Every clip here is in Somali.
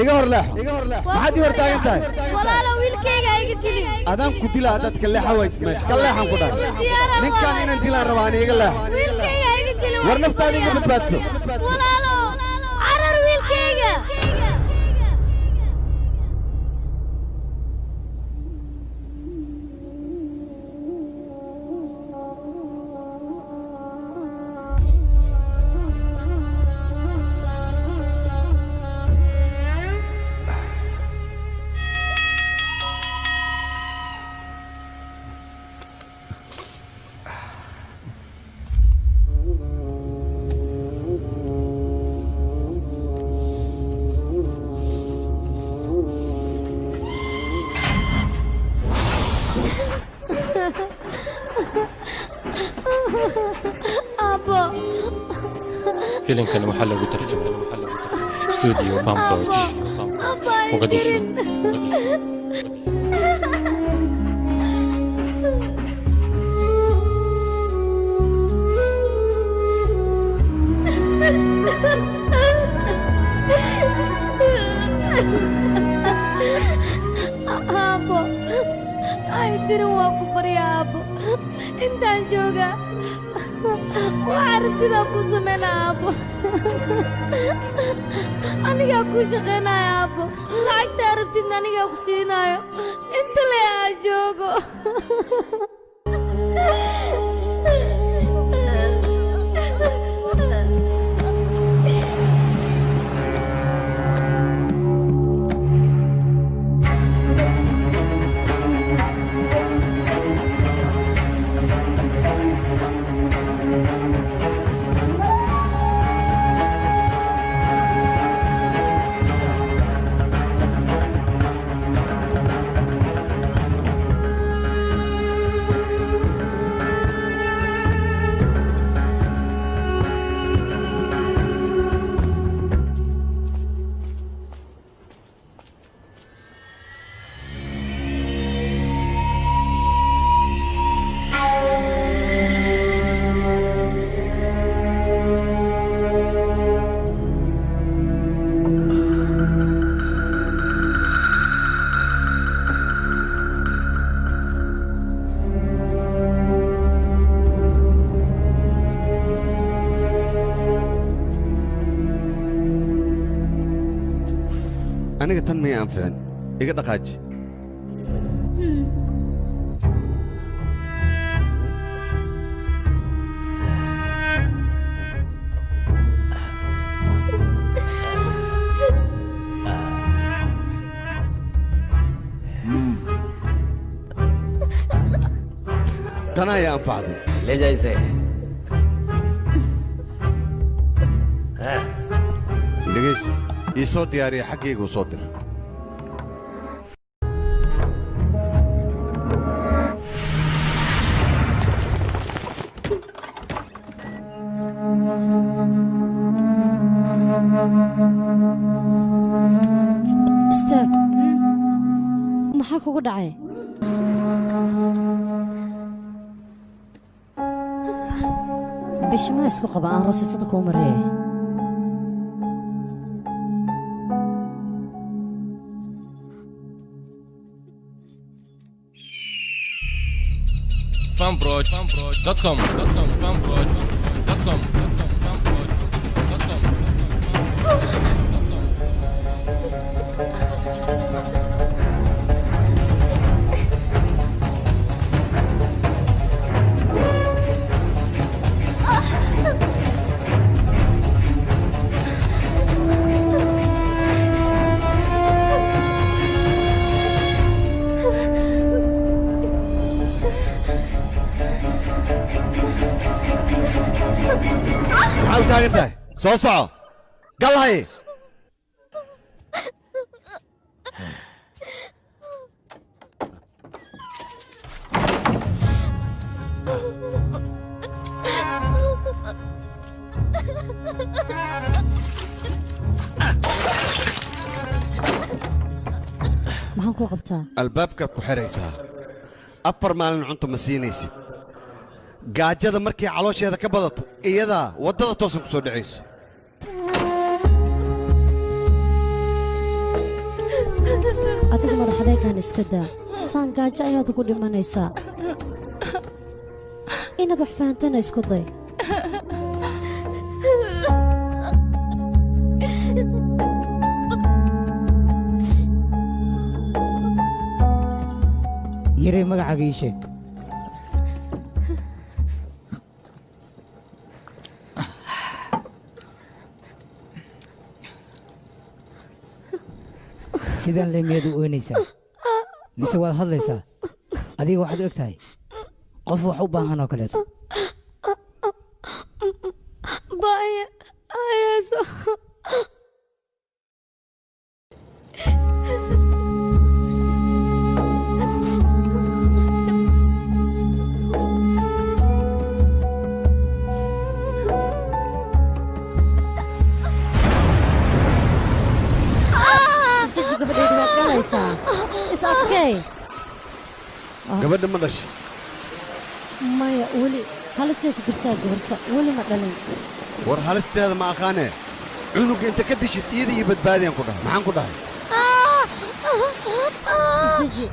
Iga hor leexo. Maxaad ii hor taagan tahay? Walaalo, wiilkayga iga dilin. Adaan ku dilaa haddaad ka leexa ways meesha. Ka leexan ku dhahay. Ninkaan inaan dilaan rabaa, ani iga leexo. Wiilkayga iga dilin. War naftaada iga badbaadso. Walaalo, carar wiilkayga. Aabbo. Filimkan waxaa lagu tarjumay studio Fanproj, Mogadishu. Aabbo, ay dirin, waa ku barya aabbo. Intaan joogaa waxaa rabtidaa kuu sameynaya aabbo. Anigaa kuu shaqaynaya aabbo, lacagtaa rabtidna anigaa ku siinayo inta le aan joogo. Aniga tan maya anficin, iga dhaqaaji. Tan ayaa anfacday. ले जा इसे। हाँ। Dhegeys, ii soo diyaariya, xaggayga u soo dir. Istaag, maxaa kugu dhacay? Bishimaa isku qaba, aan roositada kuu mareeye. Fanproj.com Fanproj.com Fanproj.com. Maxaa u taagan tahay? Soo soco, galhay. Maxaan kuu qabtaa? Albaabkaad ku xidhaysaa. 4 maalin cunto ma siinaysid. Gaajada markay caloosheeda ka badato, iyadaa waddada toosan ku soo dhacayso. Adiga madaxdaygan iska daa. Saan gaajo ayaad ugu dhimanaysaa. Inaad wax fahantana isku day. Yarey magacaaga ii sheeg. Sidaan le miyaad u oynaysaa mise waad hadlaysaa? Adiga waxaad u eg tahay qof wax u baahan oo kaleeto. Baaya hayso. Isdeji gabadhayda, waad dhalaysaa. Is adkay. Gabadha ma dhashay? Maya, weli halisay ku jirtaa gabarta, weli ma dhalin. War halisteeda ma aqaanee, cunuga inta ka dishid iyada iyo badbaadiyaan ku dhahay. Maxaan ku dhahay? Isdeji,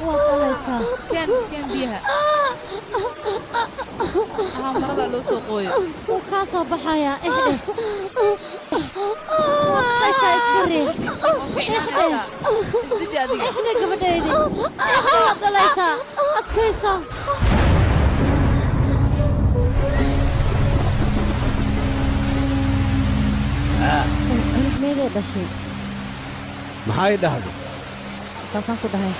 waad dhalaysaa. Keen, keen biyaha. Haa, maradaa loo soo qooyo. Wuu kaa soo baxayaa. Ixdhe, waad dhashaa, iska riix. Ixdhe. Isdeji adiga. Ixdhe gabadhaydi, ixdhe, waad dhalaysaa, adkayso. Cunug meeday dhashay? Maxay dhahday? Saasaan ku dhahay.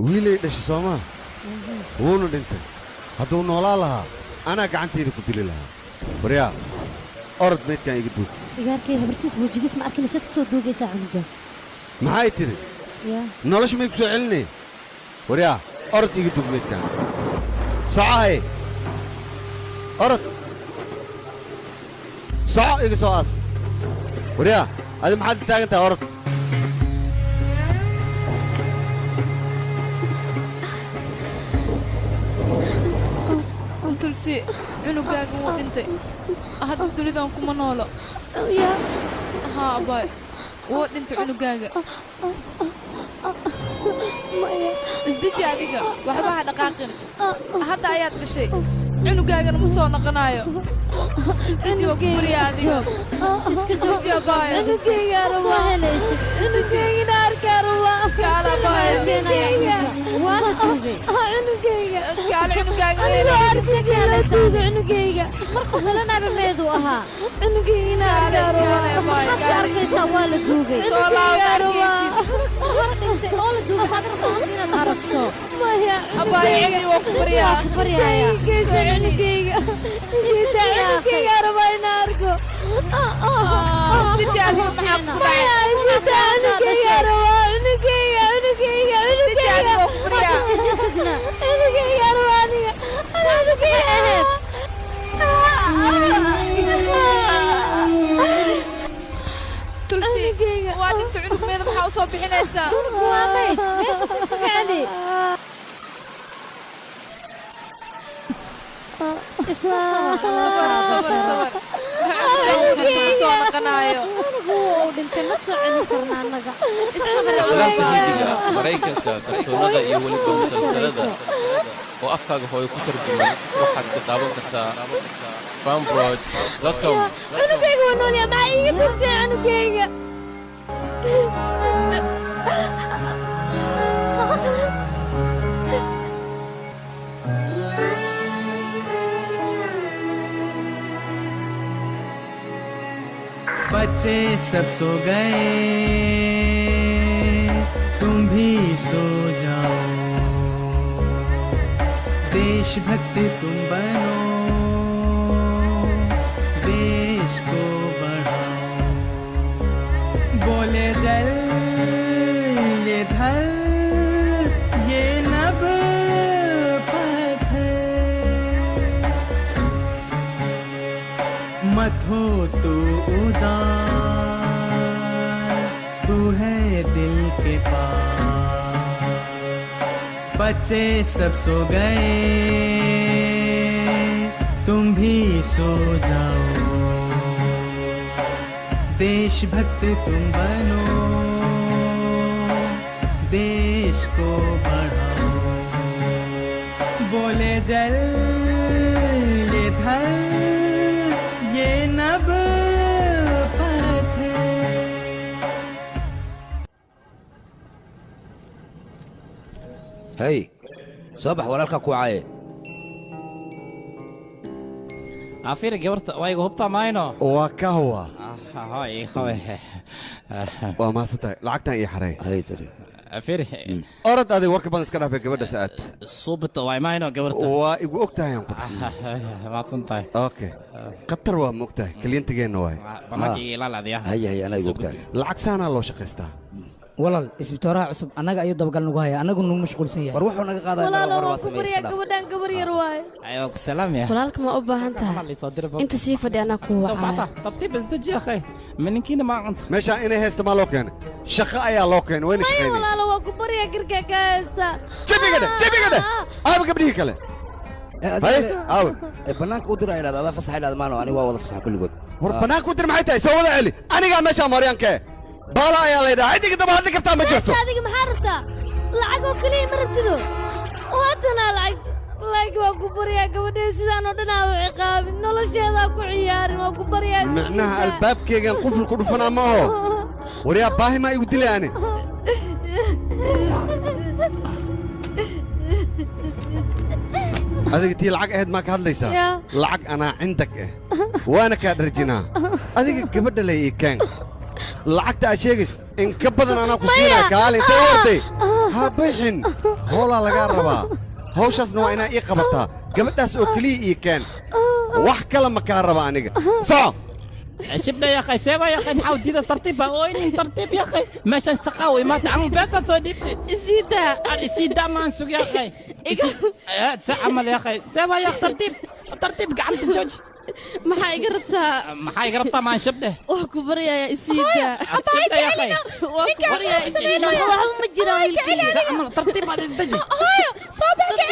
Wiilay dhashay soomaa? Wuuna dhintay. Hadduu noolaa lahaa anaa gacantayda ku dili lahaa. Waryaa, orod, meydkaan iga duug. Igaarkay, habartiis buujigis ma arkin, isaad ku soo duugaysaa cunuga? Maxay tidhi? Yaa. Nolosha may ku soo celinay? Waryaa, orod, iga duug meydkaan. Socahay, orod, soco, iga soo aas. Waryaa, adi maxaad taagan tahay? Orod. Tulsi, cunugaaga wuu dhintay, hadda dunidan kuma noolo. Yaa. Haa abaay, wuu dhintay cunugaaga. Maya. Isdeji adiga, waxba ha dhaqaaqin. Hadda ayaad dhashay, cunugaagana ma soo noqonaayo. Isdeji, waa ku baryaa adiga. Iska joog. Isdeji abaayo. Cunugayga Soo rabaa. helaysid. Cunugaygana arkaa rabaa. Kaala abaayo. Cunugayga. Waa la duugay. Cunugayga. Kaala cunugaaga. Anigoo arkaysa la duuga cunugayga. Markuu dhalanaba meeduu ahaa? Cunugaygana arkaa Kaale, rabaa. abaayo, Maxaad ka kaale. arkaysaa? Waa la duugay. Soo laabo. Cunugayga rabaa. Mar hore dhintay oo la duugay, waxaad rabtaa inaad aragto? Maya. Abaayo, celi, waa ku baryaa. Waa ku baryaaya. Cunugayga, cunugayga. Cunugayga rabaa inaan arko. Isdeji adiga, maxaa ku dhacay? Maya, isita cunugayga rabaa. Cunugayga, cunugayga, Isdeji cunugayga. adiga, waa ku baryaa. Isdejisidna. Cunugayga rabaa aniga. Cunugayga ahayd. Tulsi, Cunugayga. waa dhintay cunug, meeda maxaa u soo bixinaysaa? Cunugu waa mayd, meeshaas iskaga celi. Iska sabar. Sabar, sabar, sabar. Cunugan wuu dhintay, ma soo noqonaayo. Cunugu wuu dhintay, ma soo celin karna annaga. Iska sabar. Aflaamta Hindiga, Maraykanka, kartoonada iyo weliba musalsalada oo afkaaga hooyo ku tarjuman waxaad ka daawan kartaa fanproj.com. Cunugayga waa noolyahay, maxaa iiga tugtay cunugayga? बच्चे सब सो गए, तुम भी सो जाओ। देशभक्त तुम बनो, देश को बढ़ाओ। बोले जल ये धल ये नभ पथर, मत हो तू उदास, तू है दिल के पास। बच्चे सब सो गए, तुम भी सो जाओ, देशभक्त तुम बनो, देश को बढ़ाओ। बोले जल ये थल ये नभ पथ। Hey, soo bax walaalka ku caaye. Afir gabarta waa iga hubtaa mayno. Waa ka huwa. Hay hawe. Waa mahadsantahay lacagtan ii xaray. Hay tiri. Afir. Orod adiga warka badan iska dhaafay gabadha saad. Suubta waa mayno gabarta. Waa igu ogtahay aan ku. Mahadsantahay. Okay. Qatar waa ma ogtahay kliyentigeenna waay. Banaanka ii ilaaliya. Hay hay anaa igu ogtahay. Lacag saanaa loo shaqaystaa. Walaal isbitooraha cusub annaga ayuu dabagal nagu haya annagu nagu mashquulsan yahay. War wuxuu naga qaadaa walaalo waan ku baryaa gabadhan gabar yar waay. Ayo ku salaam ya. Walaalka ma u baahan tahay inta sii fadhi anaa ku wacaa. Tartiib isdeji akhay maninkiina ma cunto. Meesha inay haysta ma loo keenay shaqo ayaa loo keenay wayna shaqeynay. Walaalo waan ku baryaa garka ka haysta. Jabiga dhe jabiga dhe aaba gabdhihii kale. Hay aawe banaanka u dir ay idhahda adaa fasax idhahda maano aniga waa wada fasax kulligood. War banaanka u dir maxay tahay soo wada celi anigaa meesha maryankee baala ayaa la yidhaha ciddiga daba hadli kartaa ma jirto. Adiga maxaa rabtaa lacag oo keliya ma rabtido waatanaa lacagta laakiin waan ku baryaa gabadhee sidaan oo dhan aa u ciqaabin nolosheedaa ku ciyaarin waan ku baryaa. Micnaha albaabkeygan quful ku dhufanaa ma aho waryaa baahi maa igu dilay ani. Adiga tii lacag ahayd maa ka hadlaysaa lacag anaa cindag ah waana kaa dharjinaa adiga gabadha lay ii keen lacagta aad sheegays in ka badan anaa ku siinaa kaale intay wartay ha bixin howlaa lagaa rabaa hawshaasna waa inaa ii qabataa gabadhaas oo keliya ii keen wax kale ma kaa raba aniga soco. شبنا يا اخي سيبا يا اخي نحاول دينا ترتيب اوين ترتيب يا اخي ماشان شقاوي ما تعمل بس صديقتي سيدا سيدا ما نسوق يا اخي عمل يا اخي سيبا يا اخي ترتيب ترتيب قعدت جوج. maxaa iga rabtaa maxaa iga rabtaa maan shabdhe waa ku baryayaa isiida shabdhe ya akhay waa ku baryayaa isiida waxba ma jiraan wiilkayga tartiib baad isdeji hooyo soo bax ka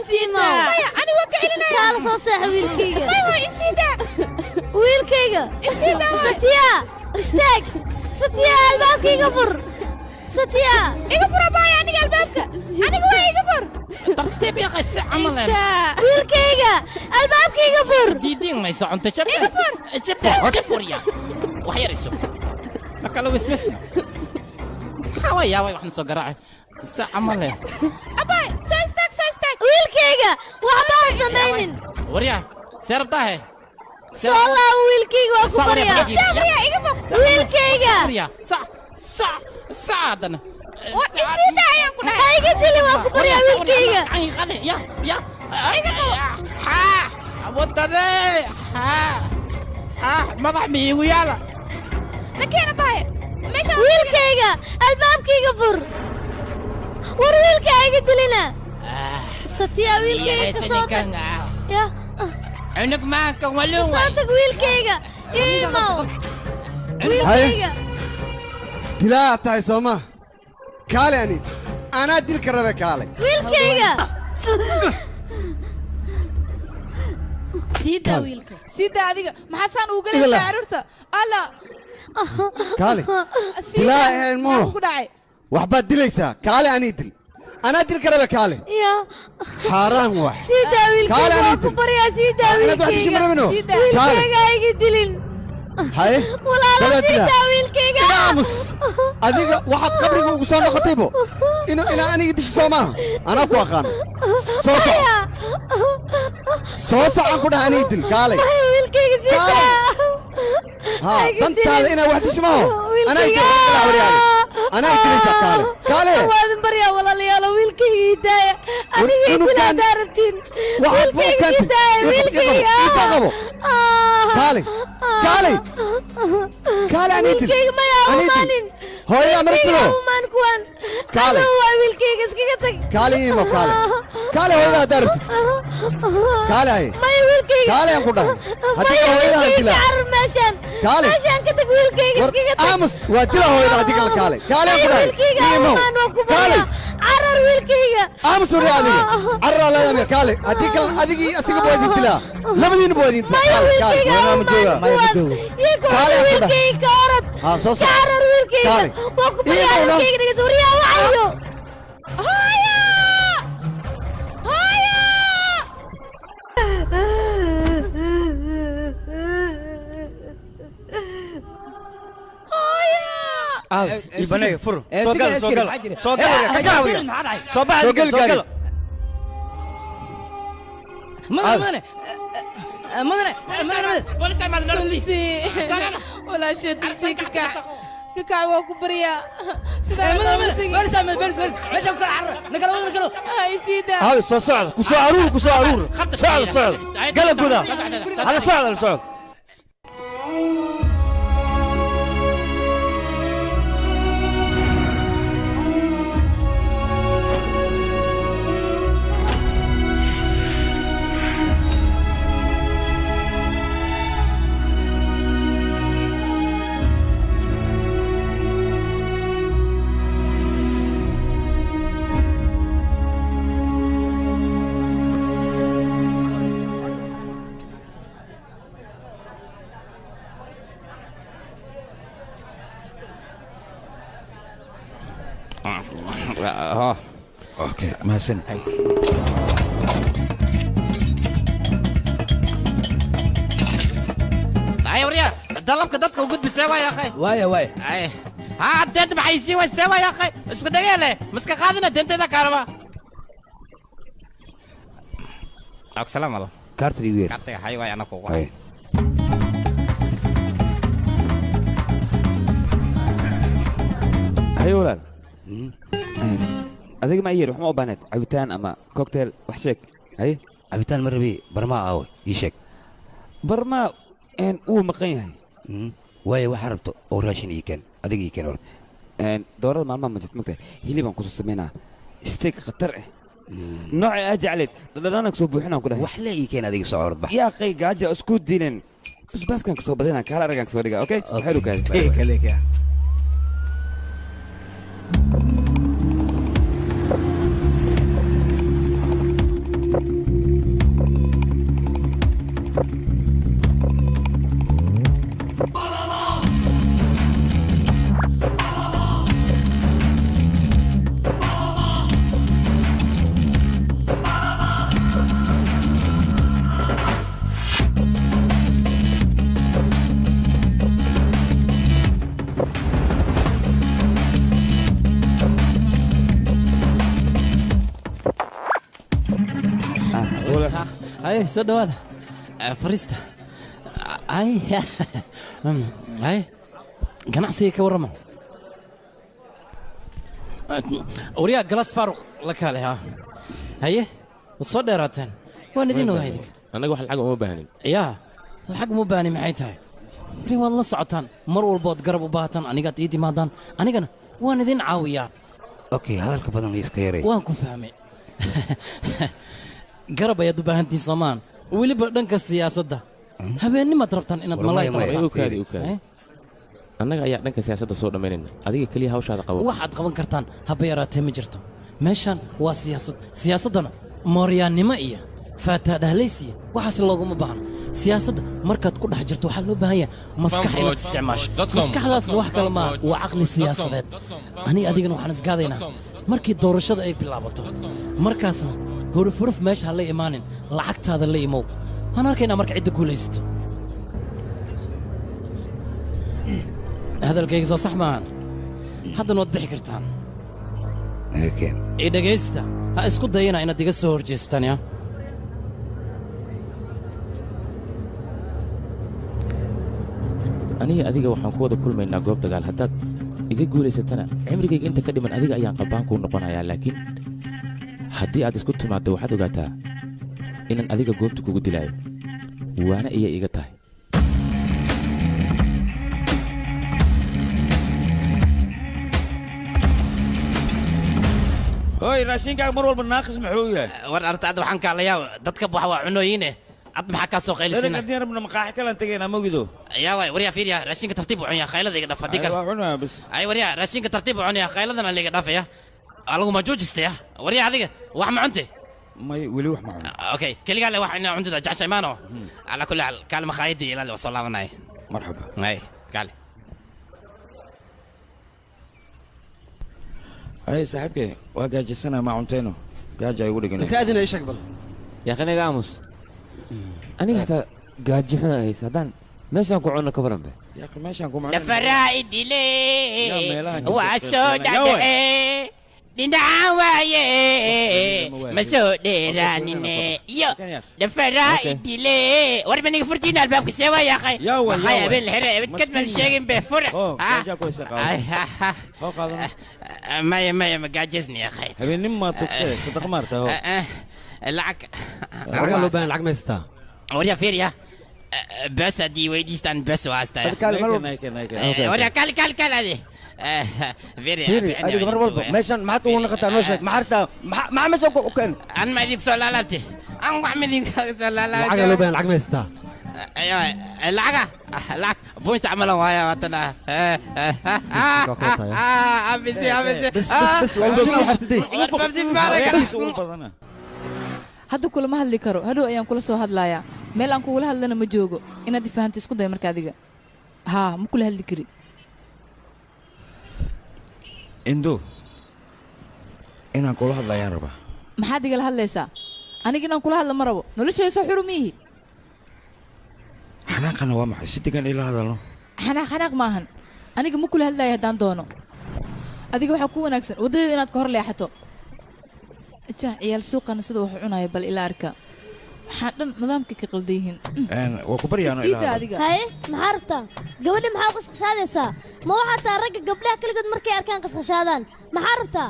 celinaya ani waa ka celinaya kaala soo seexa wiilkayga waa isiida wiilkayga isiida Satya istaag Satya albaabkayga fur Satya iga fur abaay aniga albaabka aniga waa iga fur tartiib ya akhay si camal wiilkayga albaabkayga fur diidin ma soconto shabdhe iga fur shabdhe jaburiya wax yar isu ma kala wiswisna xawaya way waxna soo garaacay si camal abaay soo istaag soo istaag wiilkayga waxba ha samaynin warya see rabtaahe soo laabo wiilkayga waa ku baryaa iga fur wiilkayga sac sac sac haddana isiida ayaan ku dhahay ha iga dilin waa ku baryaa wiilkayga ya ya haa wadadee haa ah madax ma iigu yaala nakeena bahay meesha wiilkayga albaabkayga fur war wiilka ha iga dilina Satya wiilkayga ka soo tag ya cunug maanka walun soo tag wiilkayga iimow wiilkayga dilaa tahay soo ma kaale ani anaa dilka rabe kaale wiilkayga siida wiilka siida adiga maxaad saan ugu galaysaa carruurta alla kaale dilaa ahayn moo ku dhacay waxbaad dilaysaa kaale anii dil anaa dilka rabe kaale ya xaaraan wax siida wiilkayga waa ku baryaa siida wiilkayga wiilkayga ha iga dilin haye walaalo siida wiilkayga aamus adiga waxaad qabriga ugu soo noqotaybo inuu inaa aniga disho soo maaha anaa ku aqaan soo soco soo socon ku dhaha aniga dil kaalay wiilkayga siida ha dantaada inaa wax disho maaho anaa anaa dilaysaa kaale kaale waadin baryaa walaalayaalo wiilkayga hidaaya aniga idila haddaa rabtiin wiilkayga hidaaya wiilkayga isa qabo kaale kaale kaale aniga dil wiilkayga maya umaanin hooyadaa maragtido umaan kuwan kaale waa wiilkayga iskaga tag kaale iimo kaale kaale hooyadaa haddaa rabtid kaale haye maya wiilkayga kaale aan ku dhahay haddii kale hooyadaa aan dilaa carar meeshaan kaale meeshaan ka tag wiilkayga iskaga tag aamus waa dilaa hooyadaa haddii kale kaale kaale aan ku dhahay wiilkayga iimo umaan waa ku kaale baryaa carar carar wiilkayga. Aamus waryaa adiga. Carraa leedahay kaale. Haddii kale adigii asiga buu idin dilaa. Labadiina buu idin dilaa. Maya wiilkayga Kaale, ha kaale. u imaan. Ii ku Kaale, cuni ku dhah. wiilkayga ka orod. Ha, soo soco. Ka carar wiilkayga. Kaale. Waa ku Ii baryaa mawna. wiilkayga dhegeyso waryaa wacayo. Hooyo! Hooyo! Ibanay fur. Soo gal, soo gal. Soo gal, ka gaawiya. Soo bax, Soo gal, soo gal. Mudane, mudane, mudane, mudane. Tulsi walaashay Tulsi kakac kakac waa ku baryaa sidaa Mudane, mudane, baris Ahmed, baris, baris. Meesha ku kala carara. Nakala wada, nakala. Ay sii daa. Hadi soo socda. Ku soo aruur, ku soo aruur. Socda, socda. Gala guda. Hala socda, hala socda. Okay, mahadsanid. Ay waryaa dalabka dadka u gudbi see waay akhay. Waaya, waaya. Ay ha deenta maxay sii way see waay akhay isku dageele maska qaadina deenteeda kaalama. Asalaam alaikum. Kaartiga igu yeer. Kaartiga hay waay ana kugu. Hay. Haye walaal. Adiga ma yeer wax ma u baahneed cabitaan ama cocktail wax sheeg. Haye. Cabitaan ma rabi, barmaa aawe ii sheeg. Barmaa wuu maqan yahay. Waayo waxaa rabto oo raashin ii keen, adiga ii keen horta. Doorada maalmaha ma jirto magtahay hilibaan kusoo samaynaa steak khatar ah. Nooca aad jecleed dhadhanaan kusoo buuxinaan ku dhahay. Wax le ii keen adiga soo orod bax. Yaa qay gaaja isku dilin. Basbaaskan kasoo badinaa kaala aragaan kasoo dhigaa okay? Waxay u kaadi. Kale. Ay soo dhawaada. Fariista. Ay ay ganacsiga ka warrama. Waryaa galas faaruq la kaale ha. Haye waad soo dheeraateen waan idin ogahay idinka. Annaga wax lacag uma baahnin. Yaa lacag uma baahni maxay tahay? Wari waad la socotaan mar walbood garab u baahataan anigaad ii timaadaan anigana waan idin caawiyaa. Okay, hadalka badan iska yaray. Waan ku fahmay. Garab ayaad u baahantihiin soomaan weliba dhanka siyaasadda habeennimaad rabtaan inaad malaay U kaadi, u kaadi. Annaga ayaa dhanka siyaasadda soo dhammaynayna. Adiga keliya hawshaada qabo. Waxaad qaban kartaan haba yaraatee ma jirto. Meeshan waa siyaasad, siyaasaddana mooryaannimo iyo faataadhahlaysiya waxaas looguma baahno. Siyaasadda markaad ku dhex jirto waxaa loo baahan yahay maskax inaad isticmaasho. Maskaxdaasna wax kale maaha, waa caqli siyaasadeed. Aniga adigana waxaan isgaadaynaa markii doorashada ay bilaabato, markaasna huruf huruf meesha ha la imaanin, lacagtaada la imow. Waan arkaynaa marka cidda guulaysato. Hadalkayga soo sax maahan. Haddana waad bixi kartaan. I dhegaysta, ha isku dayina inaad iga soo horjeestaan ya. Aniga adiga waxaan ku wada kulmaynaa goob dagaal. Haddaad iga guulaysatana cimrigayga inta ka dhiman adiga ayaan qabbaan kuu noqonayaa, laakiin haddii aad isku timaaddo waxaad ogaataa inaan adiga goobta kugu dilaayo. Waana iyay iga tahay. Hooy, raashinkaaga mar walba naaqis muxuu yahay? War arta waxaan kaalayaa dadka waxa waa cunooyine. Ad maxaa kaa soo qaylisina? Dadka haddii rabna maqaaxi kalaan tegaynaa mogido. Yaa waay waryaa fiiriya raashinka tartiib u cunyaa khaylada iga dhaf haddii kale. Waa cunaa bas. Ay waryaa raashinka tartiib u cunyaa khayladana la iga dhafaya. Alagu ma joojistay ah waryaa adiga wax ma cuntay may weli wax ma cuno okay keligaa le wax inaa cuntada jeceshay maano calaa kulli xaal kaale makhaayadii ilaali waa soo laabanaya marxaba ay kaale ay saaxiibkay waa gaajasana ma cuntayno gaaja igu dhigan inta adina ii sheeg bal yaa aniga aamus aniga xataa gaajo xun ay haysa haddaan meeshaan ku cunno ka baran be yaa akhi meeshaan kuma Nafaraa'idile waa soo dhacdhacee dhinacaan waaye ma soo dheeraanine iyo nafaraa'idile war maniga furtiina albaabka see waa yaaqay maxay habeen la xire ebid kadman sheegin be fur gaajaa ku haysa qaado hoo qaadano maya maya ma gaajasni yaaqay habeennim maa tugsee sadaqa maarta hoo lacag lacag loo baahan lacag ma haysataa waryaa fiiriya بس دي ويديستان بس واستا وريا كال كال كال هذه فيري fiiri adiga mar walba meeshan maxaad ugu naqataa noo sheeg maxaa rabtaa maxaa meeshan ku keen انا ما ديك سو لالابتي انا ما ديك سو لالابتي lacag loo baahan lacag ma haysataa ايوه العقا العق بونش عمله ويا وطنا ابسي ابسي بس بس بس بس Hadda kulama hadli karo hadhow ayaan kula soo hadlayaa meel aan kugula hadlana ma joogo inaad ifahanto isku day marka adiga haa ma kula hadli kari indo inaan kula hadlayaan rabaa maxaad igala hadlaysaa aniga inaan kula hadla ma rabo noloshayda soo xuru miihi xanaaqana waa maxay si degan ila hadalno xanaaq xanaaq maahan aniga ma kula hadlayo haddaan doono adiga waxaa ku wanaagsan waddadeeda inaad ka hor leexato jah ciyaal suuqana sida wax u cunayo bal ila arka waxaa dhan nidaamka ka qaldan yihiin waa ku baryaano Sii daa adiga haye maxaa rabtaa gabadha maxaa qasqasaadaysaa ma waxaa taa ragga gabdhaha keligood markay arkaan qasqasaadaan maxaa rabtaa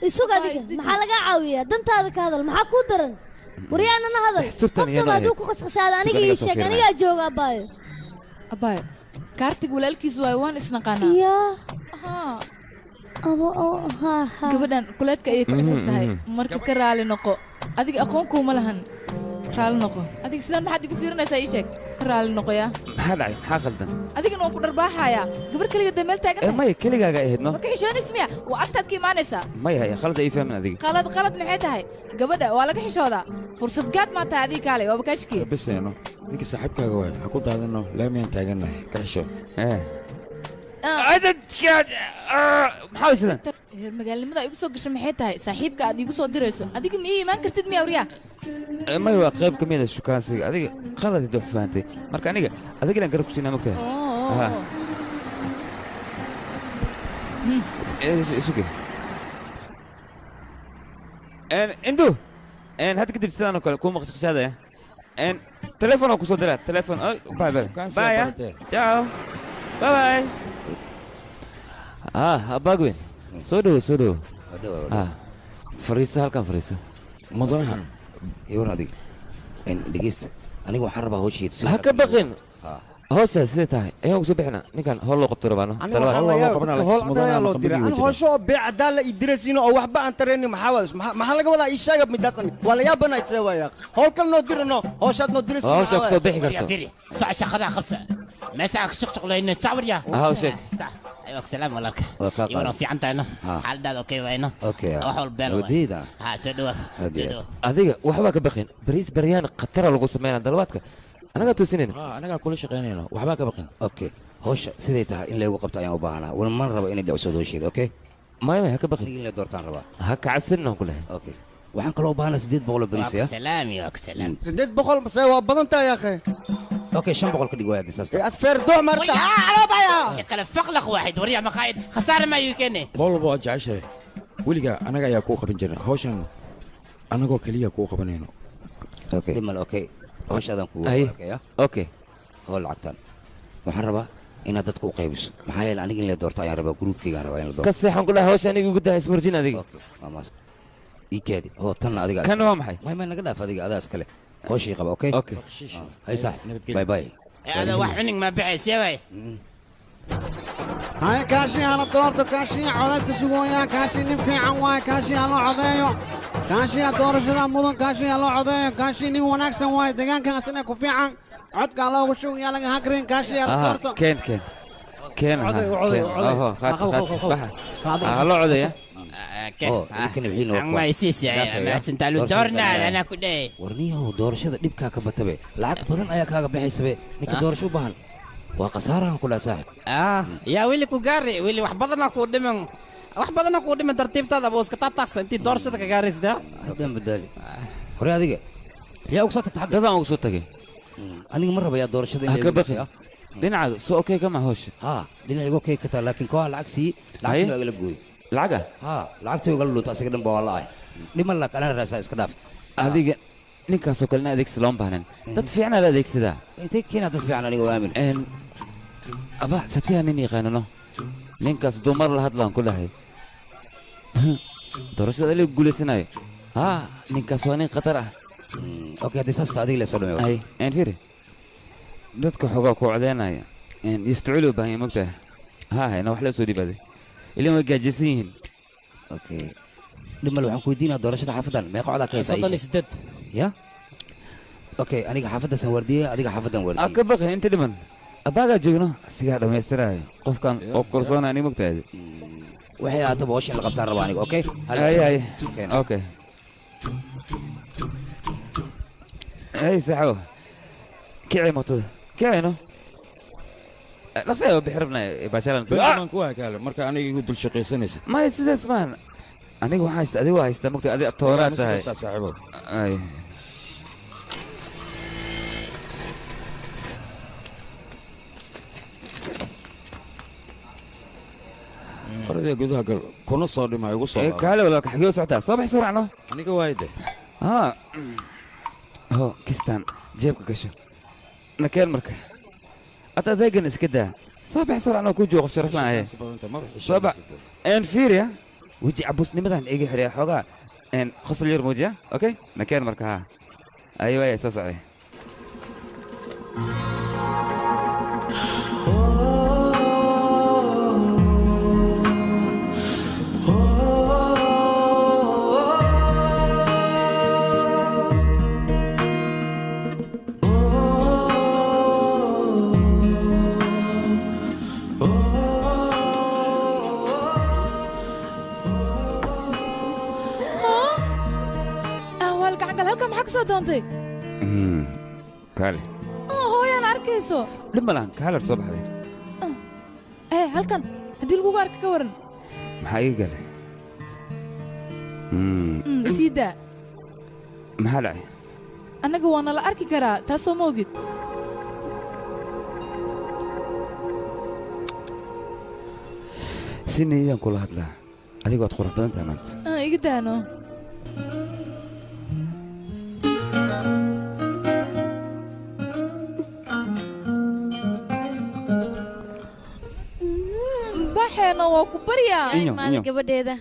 isug adiga maxaa lagaa caawiyaa dantaada ka hadal maxaa kuu daran waryaanana hadal qofkaba hadduu ku qasqasaada aniga ii sheeg anigaa jooga abbaayo abbaayo kaartiga walaalkiis waayo waan isnaqaanaa yaa gabadhan kuleedka ayay ku cusub tahay marka ka raali noqo adiga aqoon kuuma lahan raali noqo adiga sidaan maxaad igu fiirinaysaa ii sheeg ka raali noqo yaa maxaa dhacay maxaa khaldan adigana waan ku dharbaaxayaa gabar keliga dee meel taagan tahay maya keligaaga ahayd no ma ka xishoonaysa miya waa agtaad ka imaanaysaa maya haya khalad ii fahmin adiga qalad qalad maxay tahay gabadha waa laga xishoodaa fursad gaad maa tahay adiga kaalay waaba kaa shakiye biseeno ninka saaxiibkaaga waay ha ku daadano laamiyaan taagannahay ka xisho maxaa sidan reer magaalnimada igu soo gashay maxay tahay saaxiibka aad igu soo dirayso adiga ma ii imaan kartid miya awriyaa maya waa qayb ka mid ah shukaansiga adiga qalad wax fahantay marka aniga adiga inaan garab ku siinaa mogtahay isuge indu hadda kadib sidaan oo kale kuu maqshaqshaadaya telefoon oo kusoo diraa telefoon bye bye bye ciao bye bye abaagweyn soo dhowo soo dhowo fariiso halkan fariiso mudanaha iwar adiga dhegeysta aniga waxaan rabaa hawsheeda ha ka baqin hawshaa sidee tahay ayaan kusoo bixina ninkan howl loo qabto rabaano howsho oo beec haddaan la ii diraysiino oo waxba aan taraynin maxaa wadas maxaa laga wadaa ii sheega midaas waa la yaabanaa isee waaya howl kal noo dirano howshaad noo diraysiin howshaa kusoo bixi karto sac shaqadaa qabsa meesha ka shaqshaqlayna sawirya hawsheeg ايوه سلام walaalka iyo fiican tahayno xaaladaada okay wayno wax walba beel ha soo dhawa adiga waxba ka baqin bariis baryaan khatara lagu sameynaa dalbaadka anagaa toosinayna anagaa kula shaqaynayna waxbaa ka baqin okay hawsha siday tahay in laygu qabto ayaan u baahanaa wal man rabo inay dhacso hawsheeda okay maya maya ha ka baqin in la doortaan rabaa ha ka cabsanin aan ku lehay okay waxaan kaloo u baahanaa 800 bariis ya salaam iyo salaam 800 mase waa badan tahay akhi okay 500 ka dhig waaya disaster aad feer doo marta shaqala faqlaq waaxid wariya maqaayid khasaare ma yukene bool waa jeceshahay weliga anaga ayaa kuu qaban jirnay hawshan anagoo keliya kuu qabanayno okay dhimal okay hawshaadan kugu arkaya okay howl lacagtan waxaan rabaa inaad dadka u qaybiso maxaa yeelay aniga in la doorto ayaan rabaa gruubkaygaan rabaa in la doorto ka seexan ku dhahay hawsha aniga igu dahay ismurjin adiga okay waa maas ii kaadi oo tanna adiga kan waa maxay may naga dhaaf adiga adaa iskale hawshii qaba okay okay hay saaxib bye bye هذا wax cunig ma bixayse way hay kaashi hala doorto kaashi codadka sugooya kaashi nin fiican waay kaashi ha loo codeeyo kaashi ha doorashada mudan kaashi ha loo codeeyo kaashi nin wanaagsan waay deegaankaasina ku fiican codka loogu shugayaa laga hagrin kaashi hala doorto keen keen keen Coday, coday, coday. qaad Qabo, qaad qabo, qabo. baxa ha loo codeeya Oo, idinkana wixiina waa kuwa. Ma isiisay, mahadsantaa, lu doornaa, anaa ku dhahay. Warniyahow, doorashada dhibkaa ka batabe, lacag badan ayaa kaaga baxaysabe. Ninka doorasho u baahan waa khasaarahan ku dhaha, saaxib. Ah, yaa weli ku gaari, weli wax badanaa kuu dhiman, wax badanaa kuu dhiman. Tartiibtaada buu iska taataaqsa intii doorashada ka gaaraysa. Haddaan badaali hore, adiga yaa ugu soo tagta xagga? Dadaan ugu soo tagay. Aniga ma rabayaa doorashada. Ha ka baqin, dhinaca soo okey kama hawsha. Haa, dhinaciga okey ka taa, laakiin kooxa lacag siiye, lacagtina waa igala gooyey. Lacaga? Haa, lacagtii igala luunta, asiga dhan ba waa la'ahay. Dhiman lak anaa raasaa, iska dhaaf. Adiga ninkaasoo kalena adeegsi looma baahnan, dad fiicanaa la adeegsadaa. Intay keenaa dad fiican? Aniga waa aamin. Aba satiyaa nin yaqaanano, ninkaas hadduu mar la hadlaan ku dhahay doorashada aliga guulaysanayo. Haa, ninkaas waa nin khatar ah. Okay, haddii saas tahay, adiga lee soo dhamay. Ay een fiiri, dadka xoogaa ku codeynaya yaftacuuli u baahan yahay, mogtahay? Haa, ina wax la soo dhibaaday ilan way gaajaysan yihiin. Okay, dhimal, waxaan ku weydiinaa doorashada xaafadan meeqa codaa ka haysaa? 38. Ya, okay, aniga xaafaddaasaan waardiyey, adiga xaafadan a waardiyey. Ka baqin, inta dhiman abaagaa joogno, asigaa dhammaystiraayo qofkan oo korsoona, ani mogtahay. Waxay ahaataba hawsha in la qabtaan rabaa aniga, okay? Ay ay, okay. Ay saaxibo, kici mootada, kicino dhaqsi bixi rabnaa baashalan. Baan ku hakaale marka aniga igu dul shaqaysanaysid. Maya, sidaas maahan. Aniga waxaan haysta, adiga waa haystaa, mogtahay, adiga tooraa tahay. Saaxiibo. Ay. Oradee gudaha gal, kuna soo dhima igu soo Ee, laabo. Kaale walaalka, xagee u socotaa? Soo bax, soo raacno. Aniga waayde. Haa, ho kistaan jeebka gasho, nakeen marka ad adeegan iska daa. Soo bax, soo raacno, ku joogo qof sharaf laan ahe. Soo bax een fiiriya, weji cabusnimadan iga xiriya, xoogaa een qosol yar muujiya. Okay, nakeen marka. Haa, ay waaya, soo socday. Ahwaal gacangal, halkan maxaa ka soo doontay? Kaale. Oo, hooyaan arkayso. Dhib ma lahan, kaale soo baxday. Ee, halkan haddii lagugu arka ka waran? Maxaa iga galay? Isii daa. Maxaa dhacay? Annaga waa nala arki karaa, taasoo ma ogid. Si niyadaan kula hadlaa, adiga waad qurux badan tahay maanta. Ah, iga daano. Baxeeno, waa ku baryaa. Inyo, Maada inyo. Gabadheeda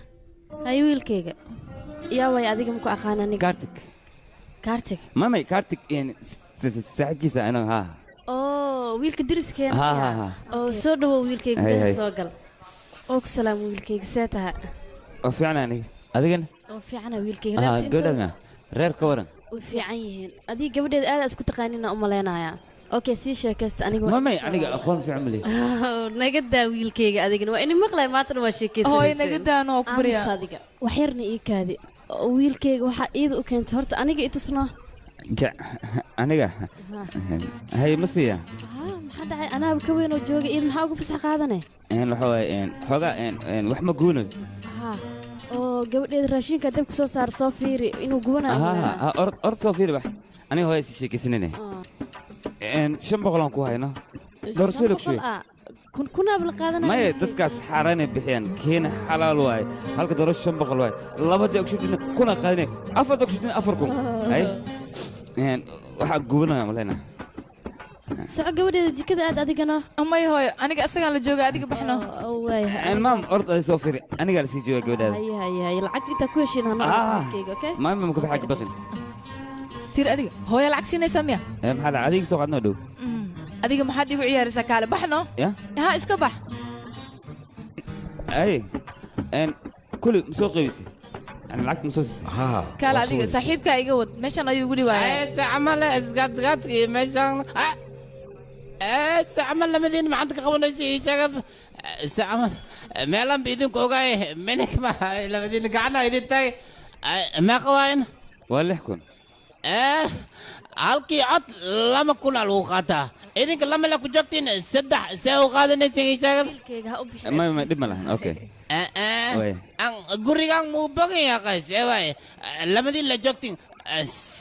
hay, wiilkayga yaa way, adiga maku aqaan aniga. Kartik. Kartig? Mamay, Kartik saaxiibkiisa anaga, haa. Oo, wiilka deriskeena. Ha, ha, ha. Oo, soo dhawow wiilkayga. Hay, gudaha hay. Soo gal oo ku salaam wiilkayga, see taha? Oo fiican aniga, adigana? Oo, fiicana wiilkayga. Haa. Reerta Gabadhaadna reer ka waran? Way fiican yihiin. Adiga gabadheeda aad isku taqaanina u malaynayaa. Okay, sii sheekaysta, aniga waa mamay, aniga aqoon fiican ma lihi. Naga daa wiilkayga, adigana waa ini maqlay maantana waa sheekaysanaysa. Hooyo, naga daano, oo ku baryaa. Aamus adiga, wax yarna ii kaadi. Oo, wiilkayga waxaa iida u keentay horta aniga i tusno. Ja, aniga hay ma siiya. Haa, maxaa dhacay? Anaaba ka weyn oo jooga, iid maxaa ugu fasax qaadanay? Waxa waaye xoogaa wax ma guunayo. Haa, oo gabadheeda raashinka dabka soo saar, soo fiiri inuu gubanayo. Haa haa, ord ord, soo fiiri wax. Aniga hooya sii sheekaysanine, 500 aan ku hayno dhowr soo log. Kun kunaaba la qaadanaya. Maya, dadkaas xaaraanay bixiyaan, keena xalaal waaye. Halka dooro 500 waaye, labadii ogshubtina kuna qaadinay, afarta ogshubtina 4000. Hay, waxaa gubanaya maleyna. Soco gabadheeda, jikada aad adigana. Amay hooyo, aniga isagaan la jooga, adiga baxno. Maam, ord adi soo fiiri, anigaa lasii jooga gabadhaada. Haye haye haye, lacagta intaa ku heshiin hanoo wiilkayga, okay? Maam, ma ka baxaa, ka baqin. Tir, adiga hooyo lacag siinaysaa miya? Maxaa dhacay? Adiga soo qaadnoo dhow. Adiga maxaad igu ciyaaraysaa? Kaale baxno. Ya. Ha, iska bax. Ay kuli ma soo qaybisay? Yani lacagta ma soo siisay? Kaale adiga, saaxiibkaa iga wad, meeshan ayuu igu dhiwaaya. Camal isgadgadkii meeshan camal lamadiin maxaad ka qabanaysa? Ii sheega, Se camal meelan ba idinku ogaay minik ma labadiina gacana idin taagay. Meeqa waayan? Waa 6,000. Halkii cod 2,000 aa lagu qaataa. Idinka lama la ku joogtiin, saddex see u qaadanaysin ii sheegan. May may, dhib ma lahan, okay. Way. Gurigan muu bogan yahay, see waaye lamadii la joogtiin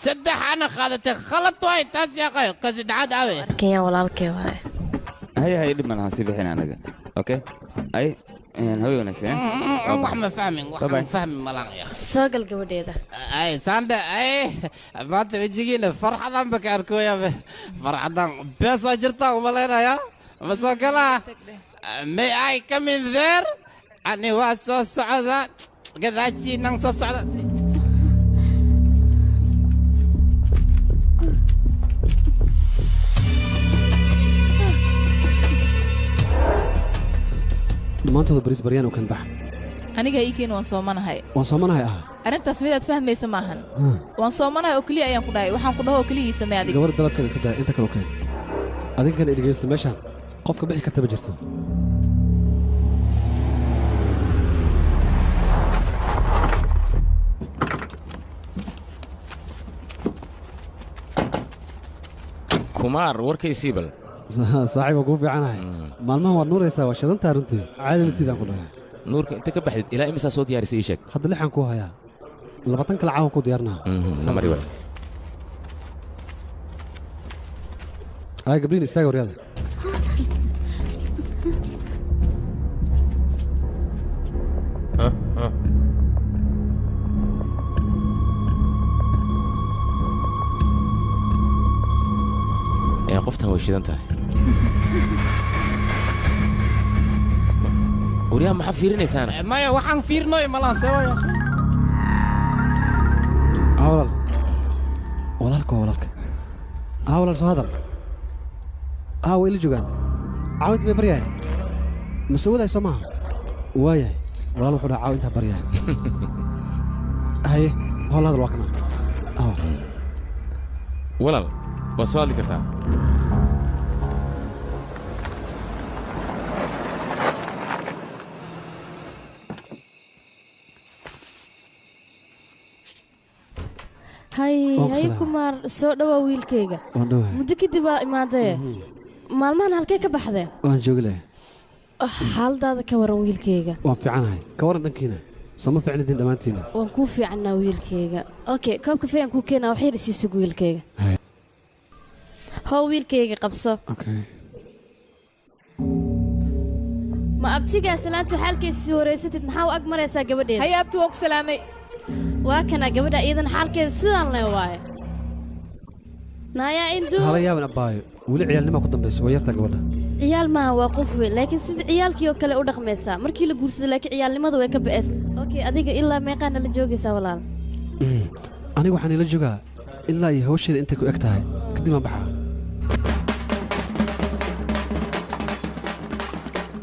saddex ana qaadatay, khalad waay taas yaaqay. Ka saddexaad aawe? Kenya walaalkee waaye. Hay hay, dhib ma lahan, sii bixin anaga. Okay, ay hawe wanaagsan. Wax ma fahmin, wax ma fahmin malan ya. Soo gal gabadheeda. Ay sanda, ay maanta wejigiina farxadan ba ka arkooya, farxadan beesaa jirta umalaynaya. Ma soo galaa? May I come in there? Ani waa soo socda, gadaashiinan soo socda. Dhammaantooda bariis baryaan u kan bax. Aniga ii keen, waan soomanahay. Waan soomanahay ah. Arrintaas midaad fahmaysa maahan. Waan soomanahay oo keliya ayaan ku dhahay, waxaan ku dhaho oo keliya ii samee adiga. Gabar dalabkeeda iska daa, inta kale u keen. Adinkana dhegeysta, meeshaan qofka bixi karta ma jirto. Kumaar, warkaysii bal. Saaxiib, waa kuu fiicanahay. Maalmahan waad nuuraysaa, waa shidantaa runtii, caadi matiidaan ku dhahay. Nuurka inta ka baxdid, ilaa imisaa soo diyaarisay ii sheeg. Hadda lixaan kuu hayaa, 20 kale caawan kuu diyaarinaa. Samari waay. Ay gabdhiin, istaaga waryaada. Ee qoftan way shidan tahay. Waryaha, maxaa fiirinaysaana? Maya, waxaan fiirnoy malan, see waay. Aa walaal, walaalka waa walaalka. Aa walaal, soo hadal. Aa way ila joogaan, caawinta bay baryahay mase wadaay soo maaha? Waayahay walaal, wuxuu dhaha caawintaa baryahay. Haye, howl hadal waa kana. Aa walaal, waad soo hadli kartaa. Hay. Waan ku hay salaamay. Kumaar, soo dhawaa wiilkayga. Waan dhowahay. Muddo kadib aa imaadee, maalmahan halkee ka baxdee? Waan joogi lahay. Xaaladaada ka waran wiilkayga? Waan fiicanahay, ka waran dhankiina? Sooma fiicnidin dhammaantiina? Waan kuu fiicannaa wiilkayga. Okay, koob kafee aan kuu keenaa, wax yar isii sug wiilkayga. Hay. How, wiilkayga, qabso. Okay. Ma abtigaa salaantu xaalkiisa sii wareysatid, maxaa u ag maraysaa gabadheeda? Haye abti, waan ku salaamay. Waa kana gabadha, iidan xaalkeeda sidaan le waaye. Naayaa Indu. Hala yaaban abbaayo, weli ciyaalnimaa ku dambayso, waa yartaa gabadha. Ciyaal maaha, waa qof weyn, laakiin sida ciyaalkii oo kale u dhaqmaysaa markii la guursado, laakiin ciyaalnimada way ka ba'aysaa. Okay, adiga ilaa meeqaana la joogaysaa walaal? Aniga waxaan ila joogaa ilaa iyo hawsheeda intay ku eg tahay, kadib aan baxaa.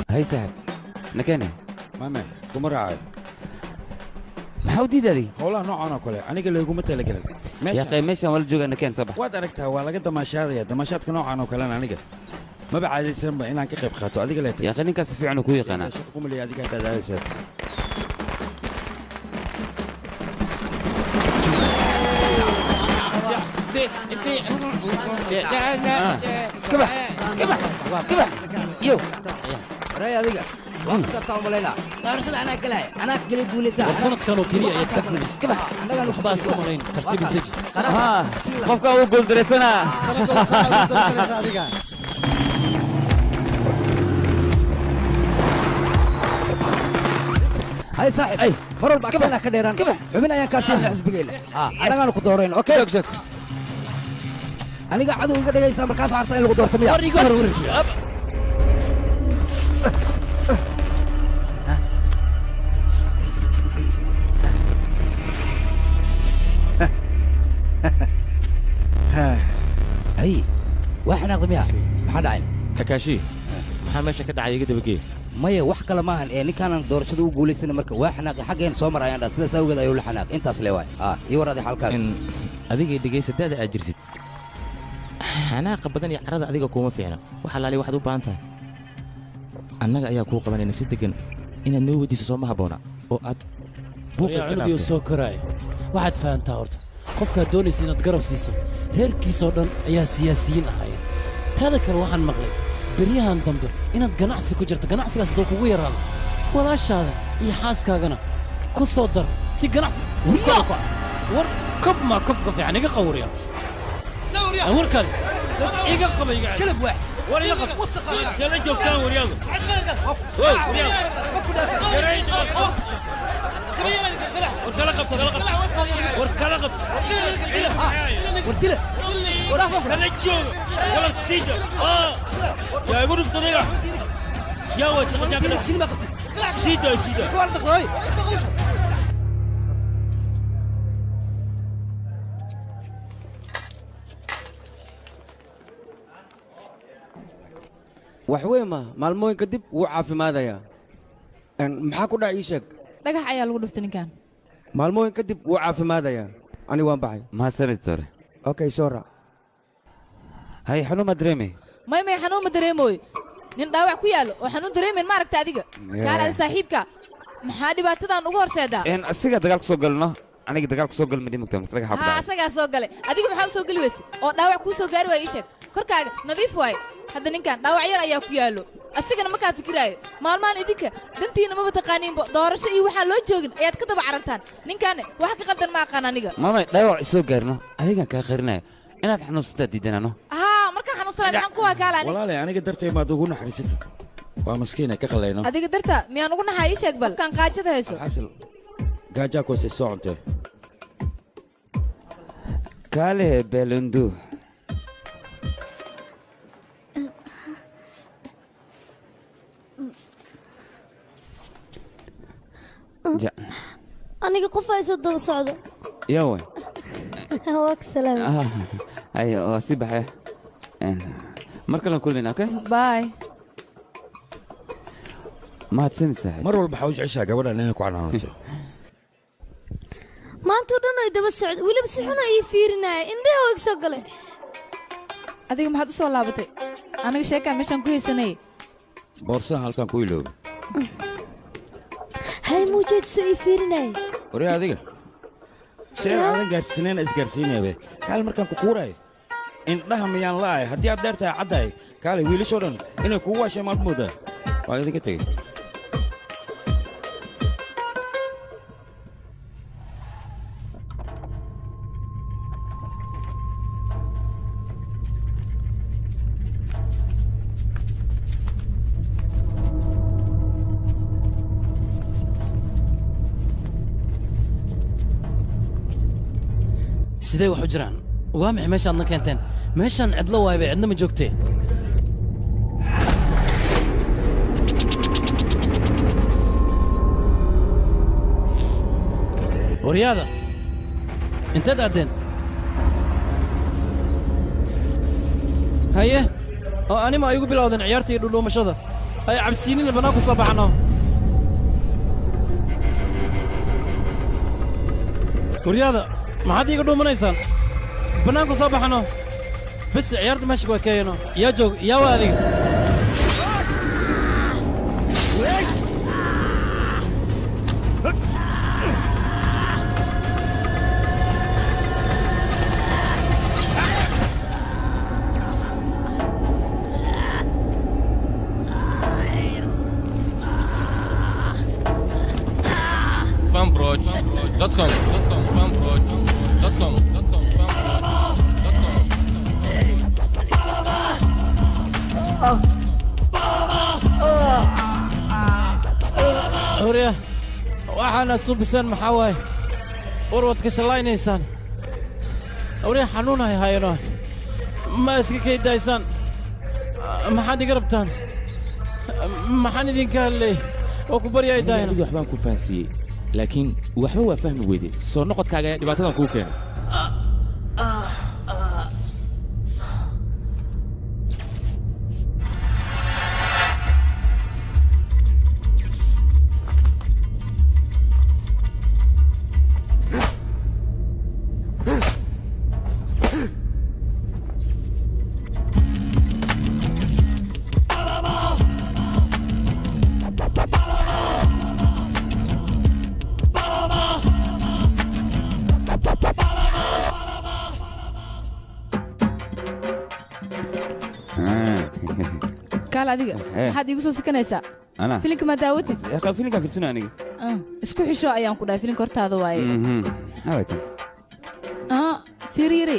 Hay saaxib, nakene. Mame, kuma raacayo. Maxaa u diidaday? Howlaha noocan oo kale aniga layguma talagelin. Yaaqee, meeshaan waa la joogaa, nakeen, soo bax. Waad aragtaa, waa laga damaashaadaya. Damaashaadka noocan oo kalena aniga maba caadaysanba inaan ka qayb qaato. Adiga leetay. Yaaqee, ninkaas si fiican uu kuu yaqaanaa. Shaqo kuma leeyahay adiga haddaad aadaysaad. Si si. Kabax kabax kabax yo. Waray adiga waan kasartaa u malaynaa, doorashada anaa galaya, anaa gelay, guulaysaa. War sanadkan oo keliya ayaad ka guulaysatay, waxbaa iska malayn, tartiib isdeji. Haa, qofka uu guuldaraysanaa. Adiga. Hay saaxib, mar walba agteena ka dheeraan, xubin ayaan kaa siinaa xisbigeenna. Annagaanu ku doorayn. Okay, aniga cadow iga dhigaysaa markaas harta in lagu doorto miya? War iga hor wareeg. Hay, waa xanaaqda miya? Maxaa dhacay? Kakaashi, maxaa meesha ka dhacay? Iga dabagee. Maya, wax kale maahan ee ninkaanan doorashada u guulaysanay, marka waa xanaaqi, xaggeen soo mar ayaan dhaa, sidaas awgeed ayuu la xanaaqay. Intaas le waay. Ii war adi xalkaaga. Adiga dhegaysataada aad jirsid, xanaaqa badan iyo carada adiga kuuma fiicna. Wax alaali waxaad u baahan tahay Annaga ayaa kuu qabanayna si degan inaad noo weydiiso soo ma habboona oo aad buuqa iska cunugiyo dhaafto. Soo koraaya waxaad fahantaa horta qofkaad doonaysa inaad garab siiso reerkiisoo dhan ayaa siyaasiyiin ahaayeen. Taada kale waxaan maqlay beryahan dambe inaad ganacsi ku jirto, ganacsigaas hadduu kugu yaraado walaashaada iyo xaaskaagana ku soo dar si ganacsi waryaa war kob maa kobka fiican iga qawriya war kale iga qaba iga كلب واحد war iga qab kala joogtaan waryaadu. Oy, waryaadu. War kala qabso, kala qabso. War kala qabso. Kala jooga. Kala siida. Yaa igu dhufta aniga. Yaa way shaqo jaakada. Siida, siida. Wax weyn ma maalmooyin kadib wuu caafimaadayaa. Maxaa ku dhac ii sheeg? Dhagax ayaa lagu dhuftay ninkan. Maalmooyin kadib wuu caafimaadayaa. Ani waan baxay. Mahadsanid tore. Okay, soo raac. Hay, xanuun ma dareemay? May may, xanuun ma dareemooy. Nin dhaawac ku yaallo oo xanuun dareemayn ma aragta adiga? Kaal adi saaxiibka maxaa dhibaatadan ugu horseedaa? Een asiga dagaal ku soo galno, aniga dagaal ku soo galma dhimugta marka dhagaxa ku haa dhacay. Asagaa soo galay, adiga maxaa u soo geli weyse oo dhaawac kuu soo gaari waaya? Ii sheeg, korkaaga nadiif waaye. Hadda ninkan dhaawac yar ayaa ku yaallo, asigana makaa fikiraayo. Maalmahan idinka dantiina maba taqaaniinbo, doorasho iyo waxaan loo joogin ayaad ka daba carartaan. Ninkaane wax ka qaldan ma aqaan aniga. Mamay, dhaawac isoo gaarno adigan kaa qarinaya inaad xanuunsantaa diidanano. Haa, markaan xanuunsanay maxaan ku waa kaala aniga? Walaalay, aniga dartay maad ugu naxariisatid, waa maskiina ka qallayno. Adiga darta miyaan ugu naxaa? Ii sheeg bal kan qaajada hayso. Xasil gaajaa koosay soo cuntee. Kaale beelundu. Ja. Aniga qof ay soo daba socdo. Yaa way. Waa ku salaamay. Ah, ay waa sii baxaya. Mar kale kulmayna, okay? Bye. Mahadsanid saaxiib. Mar walba waxaa u jeceshaa gabadhan inay ku canaanato. Maanta oo dhan ay daba socdo, weliba si xun ay ii fiirinaya, indhaha oo iga soo galay. Adiga maxaad u soo laabatay? Aniga sheekaa meeshaan ku haysanayay. Boorsaha halkan ku iloobay. Hay muujeed soo ii fiirinaya. Waryaa adiga seen aadan gaarsiinayna isgaarsiinayabe. Kaale, markaan ku kuuraayo indhaha miyaan la'ahay? Haddii aad dheer tahay caddahay. Kaale, wiilashoo dhan inay kugu waasheen maad moodaa? Waa idinka tegey. Sidee wax u jiraan? Waa maxay meeshaadna keenteen? Meeshaan cidlo waayba, cidna ma joogtee. Waryaada, inteed aadeen? Haye, oo anima ay igu bilowdeen ciyaarta iyo dhudhuumashada ay cabsiinina bannaan ku soo baxno. Waryaada, maxaad iiga dhuumanaysaan? Bannaanku soo baxno bes, ciyaarta meesha ku ekeeyano. Yaa joog? Yaa waa adiga? Fanbroch.com fanbroch.com fanbroch.com. Horya, waxaana suubiseen maxaa waaye? War waad ka shallaynaysaan. Horya, xanuun hay hayno, ma iska kaydaysaan? Maxaad iga rabtaan? Maxaan idinka hadlay? Waa ku baryaay daayna. Aniga waxbaan ku fahansiiyey, laakiin waxba waa fahmi weyday. Soo noqodkaaga ayaa dhibaatadan kuu keenay. Kaal adiga maxaad iigu soo sikanaysaa? Anaa? Filinka ma daawatid? Yaa filinka fiirsana aniga. Isku xisho ayaan ku dhahay, filinka hortaada waaye. Maxaa waay tan? Fiiriiri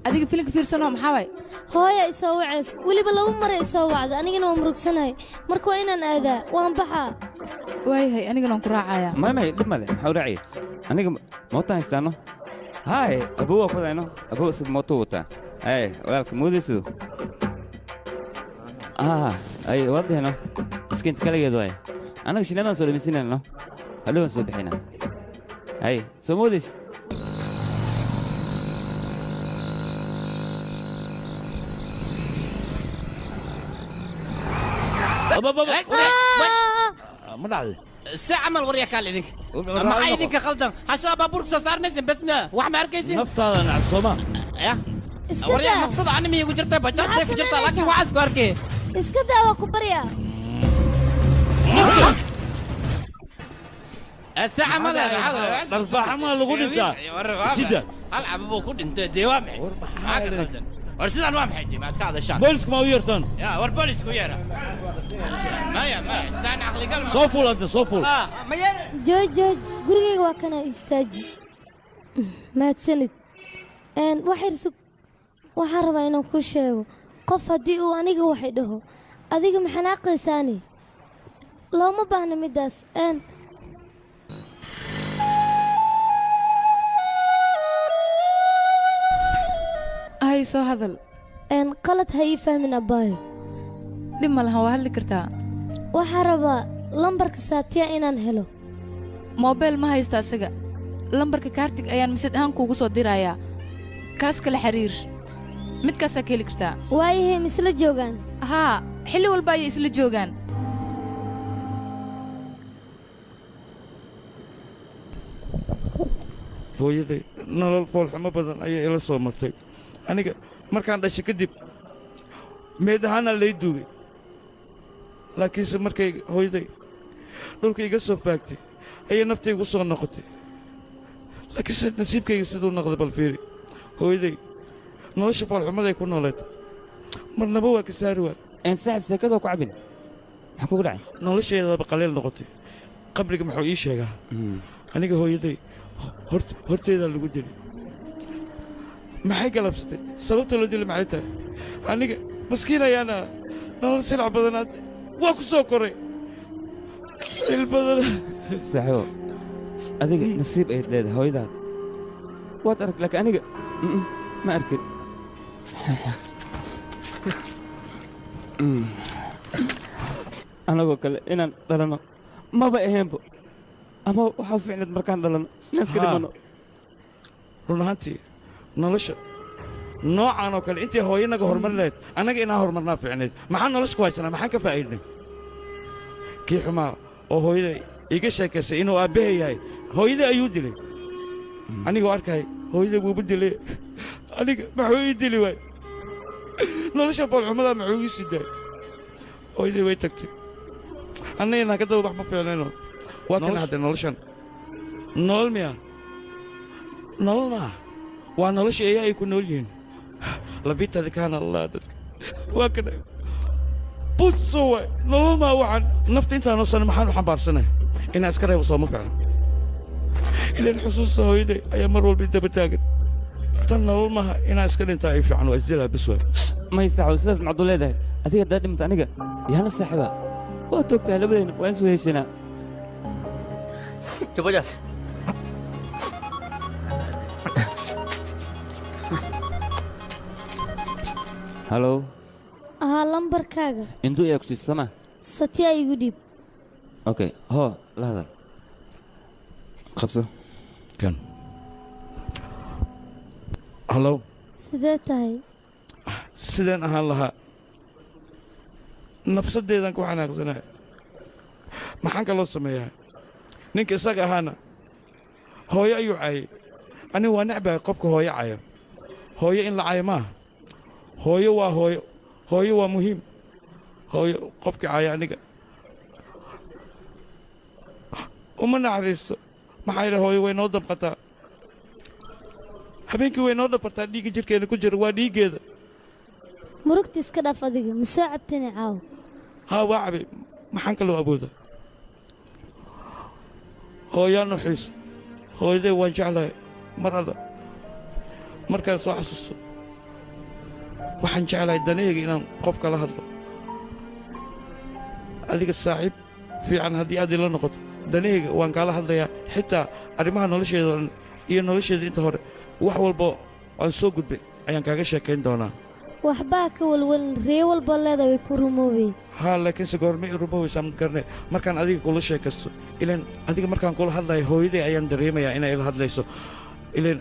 adiga filinka fiirsano maxaa waay? Hooya isoo wacays weliba laba mare isoo wacda, anigana waan murugsanahay, marka waa inaan aadaa, waan baxaa. Waayahay, anigana waan ku raacayaa. May may dhib male, maxaa u raacaya? Aniga mooto haystaano. Haay, abow waa ku wadayno, abow isaga mooto wataa. Ay walaalka moodaysidu ay waad dhehno miskiinta kaligeed waay. Anaga shineemaan soo dhamaysinayno, hadhowaan soo bixinaa. Ay soo moodaysid. Ma dhacday? Si camal warya kaal idinka maxaa idinka khaldan? Hashaa baabuurka soo saarnaysin bas ma wax ma arkaysin? Naftaada nacab sooma. Ya Iska warya daa. Naftada ani miyay ku jirtaa? Bajaajtay ku jirtaa, laakiin waxaas ku arkay. Iska daa, waa ku baryaa. Si camal Dharbaaxa maa lagu dhintaa? Sida hal cababuu ku dhintay dee, waa maxay? Maxaa ka khaldan? War sidaan waa maxay dee? Maad ka hadashaan? Boolisku ma u yeertaan? Ya war boolisku yeera. Maya maya, saan caqligal ma Soo fuul hadda, soo fuul. Jooj jooj, gurigayga waa kana, istaaji. Mahadsanid. Wax yar sug, waxaan rabaa inaan kuu sheego, qof haddii uu aniga waxay dhaho adiga ma xanaaqaysaani? Looma baahna middaas. Hay soo hadal. Qalad ha ii fahmin abbaayo. Dhib ma lahan, waa hadli kartaa. Waxaan rabaa lambarka Saatiya inaan helo. Moobeel ma haysto asaga. Lambarka kaartig ayaan misad ahaan kuugu soo dirayaa, kaas kala xiriir, midkaasaa ka heli kartaa. Waayahay, ma isla joogaan? Haa, xilli walba ayay isla joogaan. Hooyaday nolol foolxumo badan ayay ila soo martay. Aniga markaan dhashay kadib meed ahaana lay duugay, laakiinse markay hooyaday dhulka iga soo faagtay ayay naftaygu soo noqotay, laakiinse nasiibkayga siduu noqday bal fiiri. Hooyaday nolosha foolxumaday ku nooleed marnaba waa ka saari waay. Saaxib, seekadoo ku cabin, maxaa kugu dhacay? Nolosheedaba qaliil noqotay. Qabriga muxuu ii sheegaa? Aniga hooyaday horteedaa lagu dilay. Maxay galabsatay? Sababta loo dilay maxay tahay? Aniga maskiin ayaana nolol silac badanaad waa ku soo koray il badan. Saaxiibo, adiga nasiib ayaad leedahay, hooyadaad waad arag, laakiin aniga ma arkin. Anagoo kale inaan dhalanno maba ahaynbo, ama waxaa fiicneed markaan dhalanno inaan iska dhimanno. Run ahaantii nolosha noocan oo kale intay hooyanaga horumar lahayd annaga inaan horumarnaa fiicnayd. Maxaan nolosha ku haysanaa? Maxaan ka faa'iidnay? Kii xumaa oo hooyaday iiga sheekaysay inuu aabbahay yahay hooyaday ayuu dilay. Anigoo arkay hooyaday wuuba dilay, aniga maxuu ii dili waay? Nolosha foolxumadaa maxuu ii sii daay? Hooyaday way tagtay, anna inaan ka daba bax ma fiicnayno. Waa kan hadda noloshan nolol miya? Nolol maa, waa nolosha eeyaa ay ku nool yihiin labitada kaana allah dadka waa kana buso waay. Nolol maa waxaan nafta intaanoo sano maxaan u xambaarsanay? Inaan iska reebo sooma fiicno, ilaan xusuusta hooyaday ayaa mar walba daba taagan. Tan nolol maaha, inaan iska dhintaa ay fiican, waa isdilaa bas waay. May saaxiibo, sidaas macdu leedahay? Adiga haddaad dhimata aniga yaana saaxiiba waa toogtahay, labadayna waan soo heshanaa. Coba. Halo. Ahaa lambarkaaga. Induu ayaa ku siisay sama? Satya igu dhiib. Okay, hoo la hadal, qabso. Kan hallo. Sidee tahay? Sideen ahaan lahaa? Nafsaddeedaan ku xanaaqsanaya. Maxaan kaloo sameeyaa? Ninka isaga ahaana hooyo ayuu caayay. Anigu waa necbahay qofka hooyo caayo. Hooyo in la caayo maaha. Hooyo waa hooyo, hooyo waa muhiim. Hooyo qofka caaya aniga uma naxariisto, maxaa yeele hooyo way noo damqataa habeenkii, way noo dhabartaa. Dhiigga jirkeena ku jira waa dhiiggeeda. Murugta iska dhaaf adiga, ma soo cabtani caaw. Haa waa cabay, maxaan kaloo awooda? Hooyaan u xiisa, hooyaday waan jeclahay mar alla markaan soo xasuusto waxaan jeclahay danahayga inaan qof kala hadlo. Adiga saaxiib fiican haddii aad ila noqoto danahayga waan kaala hadlayaa, xitaa arrimaha nolosheeda oo dhan iyo nolosheeda inta hore wax walba aan soo gudbay ayaan kaaga sheekayn doonaa. Waxbaa ka walwalin, ree walba leedahay way ku rumoobay. Haa, laakiinse goorma i rumoobaysaa ma garanay markaan adiga kula sheekaysto. Ilaan adiga markaan kula hadlayo hooyaday ayaan dareemayaa inay ila hadlayso. Ilaan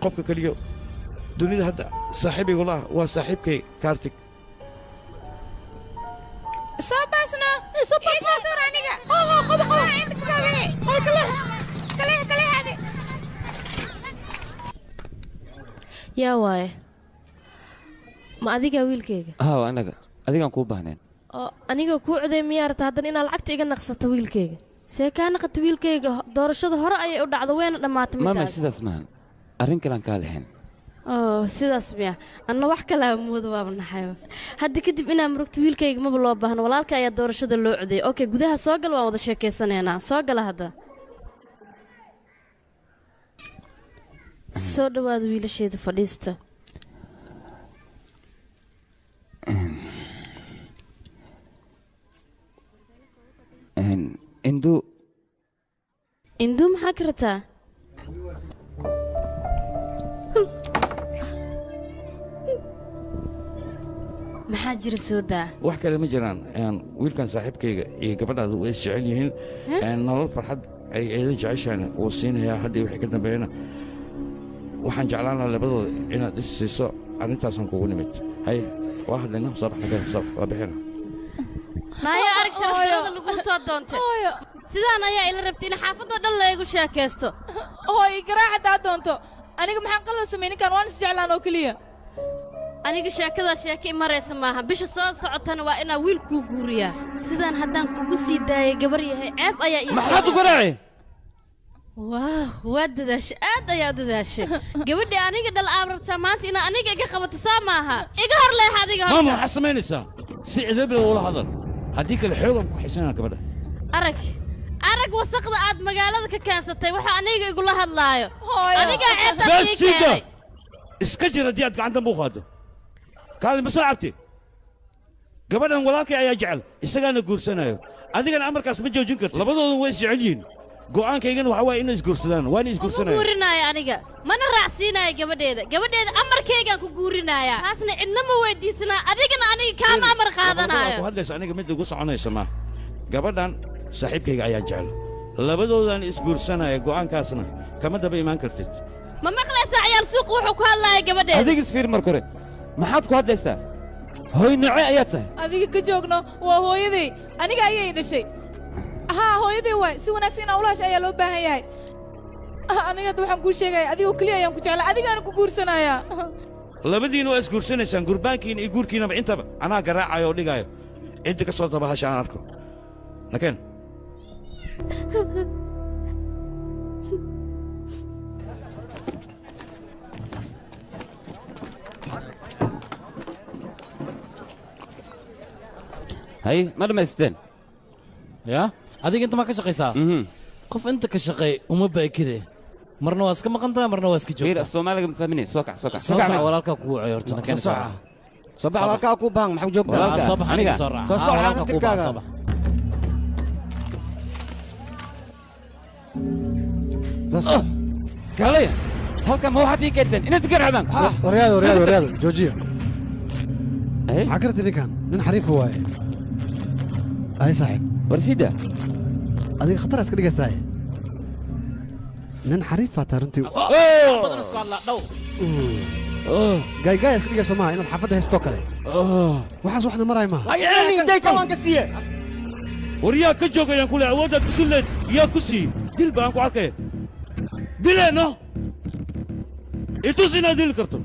qofka keliyo dunida hadda saaxiib igula ah waa saaxiibkay Kaartig. Soo baasna. Soo baasna. Ii door aniga. Qabo qabo qabo. Inta ka saabay. Kale. Kale kale hade. Yaa waaye, ma adigaa wiilkayga? Haa, anaga adigaan kuu baahneen. Oo aniga kuu coday miyaa rabta haddana inaad lacagta iga naqsato wiilkayga? See kaa naqata wiilkayga? Doorashada hore ayay u dhacdo, wayna dhammaatay mama midaas. Sidaas maahan, arrin kalaan kaa lahayn. Oo sidaas miya? Anna wax kalaa mooda, waaba naxayba. Hadda kadib inaa murugto wiilkayga maba loo baahno, walaalka ayaa doorashada loo codeeyay. Okay, gudaha soo gal, waan wada sheekaysanaynaa. Soo gala hadda, soo dhowaada wiilasheeda, fadhiista. Indu. Induu, maxaa ka rataa? Maxaa jira? Soo daa. Wax kale ma jiraan. Wiilkan saaxiibkayga iyo gabadhaada way is jecel yihiin. Nolol farxad ay eeda jeceshahayna wuu siinayaa. Haddii wixii ka dambeeyana waxaan jeclaan lahaa labadooda inaad is siiso. Arrintaasaan kugu nimid. Haye, waa hadlayna, soo bax, nageen, soo waa bixina. Naaya, arag sharafdarada laguu soo doontay. Sidaan ayaa ila rabtay in xaafadoo dhan laygu sheekaysto. Hooyo, garaac haddaad doonto. Aniga maxaan qalad sameeyay? Ninkan waan is jeclaan oo keliya. Aniga sheekadaa sheeke i maraysa maaha. Bisha soo socotana waa inaa wiil kuu guuriyaa. Sidaan haddaan kugu sii daayay, gabar yahay, ceeb ayaa ii. Maxaad u garaaci? Waaw, waad dadaashay, aad ayaa dadaashay. Gabadhii aniga dhal aad rabtaa maanta inaa aniga iga qabato, saa maaha? Iga hor leexa adiga. Maama, horta maxaad samaynaysaa? Si cidabla ula hadal, haddii kale xoogan ku xisanaa gabadha. Arag, arag wasaqda aad magaalada ka keensatay waxa aniga igula hadlaayo. Adigaa ceebtaas Bas ii sida keenay. Iska jir haddii aad gacantan buu qaado. Kaali, ma soo cabti? Gabadhan walaalkay ayaa jecel, isagaana guursanayo. Adigana amarkaas ma joojin karti. Labadoodan way is jecel yihiin, go'aankaygana waxaa waaye inay isguursadaan, waana isguursanayaan. Guurinaayo aniga, mana raacsiinaayo gabadheeda. Gabadheeda amarkaygaan ku guurinaaya, taasna cidna ma weydiisanaa, adigana aniga kaama amar qaadanaayo. Ku hadlaysa aniga mid igu soconaysa ma gabadhan saaxiibkayga ayaa jecel, labadoodan isguursanaya, go'aankaasna kama daba imaan kartid. Ma maqlaysaa ciyaal suuq wuxuu ku hadlaaya gabadheeda? Adiga isfiir marka hore, maxaad ku hadlaysaa? Hooy noce ayaa tahay? Adiga ka joogno, waa hooyaday, aniga ayay dhashay. Haa, hooyaday waay, si wanaagsan inaan ula hashay ayaa loo baahan yahay. Aniga hadda waxaan kuu sheegaya, adigoo keliya ayaan ku jeclaa, adigaana ku guursanayaa. Labadiina waa isguursanaysaan, gurbaankiina iyo guurkiinaba intaba anaa garaacayo oo dhigaayo. Cidda ka soo daba hasha aan arko, nakeen. Haye, ma dhammaysteen? Ya, adiga inta maa ka shaqaysaa? Qof inta ka shaqeey uma baakide, marna waa iska maqan tahay, marna waa iska fiir joogtaa. Soomaaliga ma fahmine, soo kac, soo kac. Soo soco, walaalkaa kugu wacayo horta, nakeen. Soo soco. Soo bax, walaalkaa kuu baahan, maxaa ku joogtaa? Walaalkaa, soo bax, aniga soo raac. Soo soco. Walaalkaa kuu baahan, soo bax. Soo soco. Kaalaya halkan, ma waxaad ii keenteen inaad garacdaan? Waryaada, waryaada, waryaada, joojiya. Maxaa ka rabtay ninkan? Nin xariifa waaye. Ay saaxiib. War sida adiga khatar iska dhigaysaa. Nin xariif baa tahay runtii. Gaaygaay iska dhigayso maaha inaad xaafadda haysto kale. Waxaas waxna maraay maaha. War yaa ka joogayaan kule awooddaad ku dilleed yaa ku siiye? Dil baan ku arkaya, dileeno itus inaad dili karto,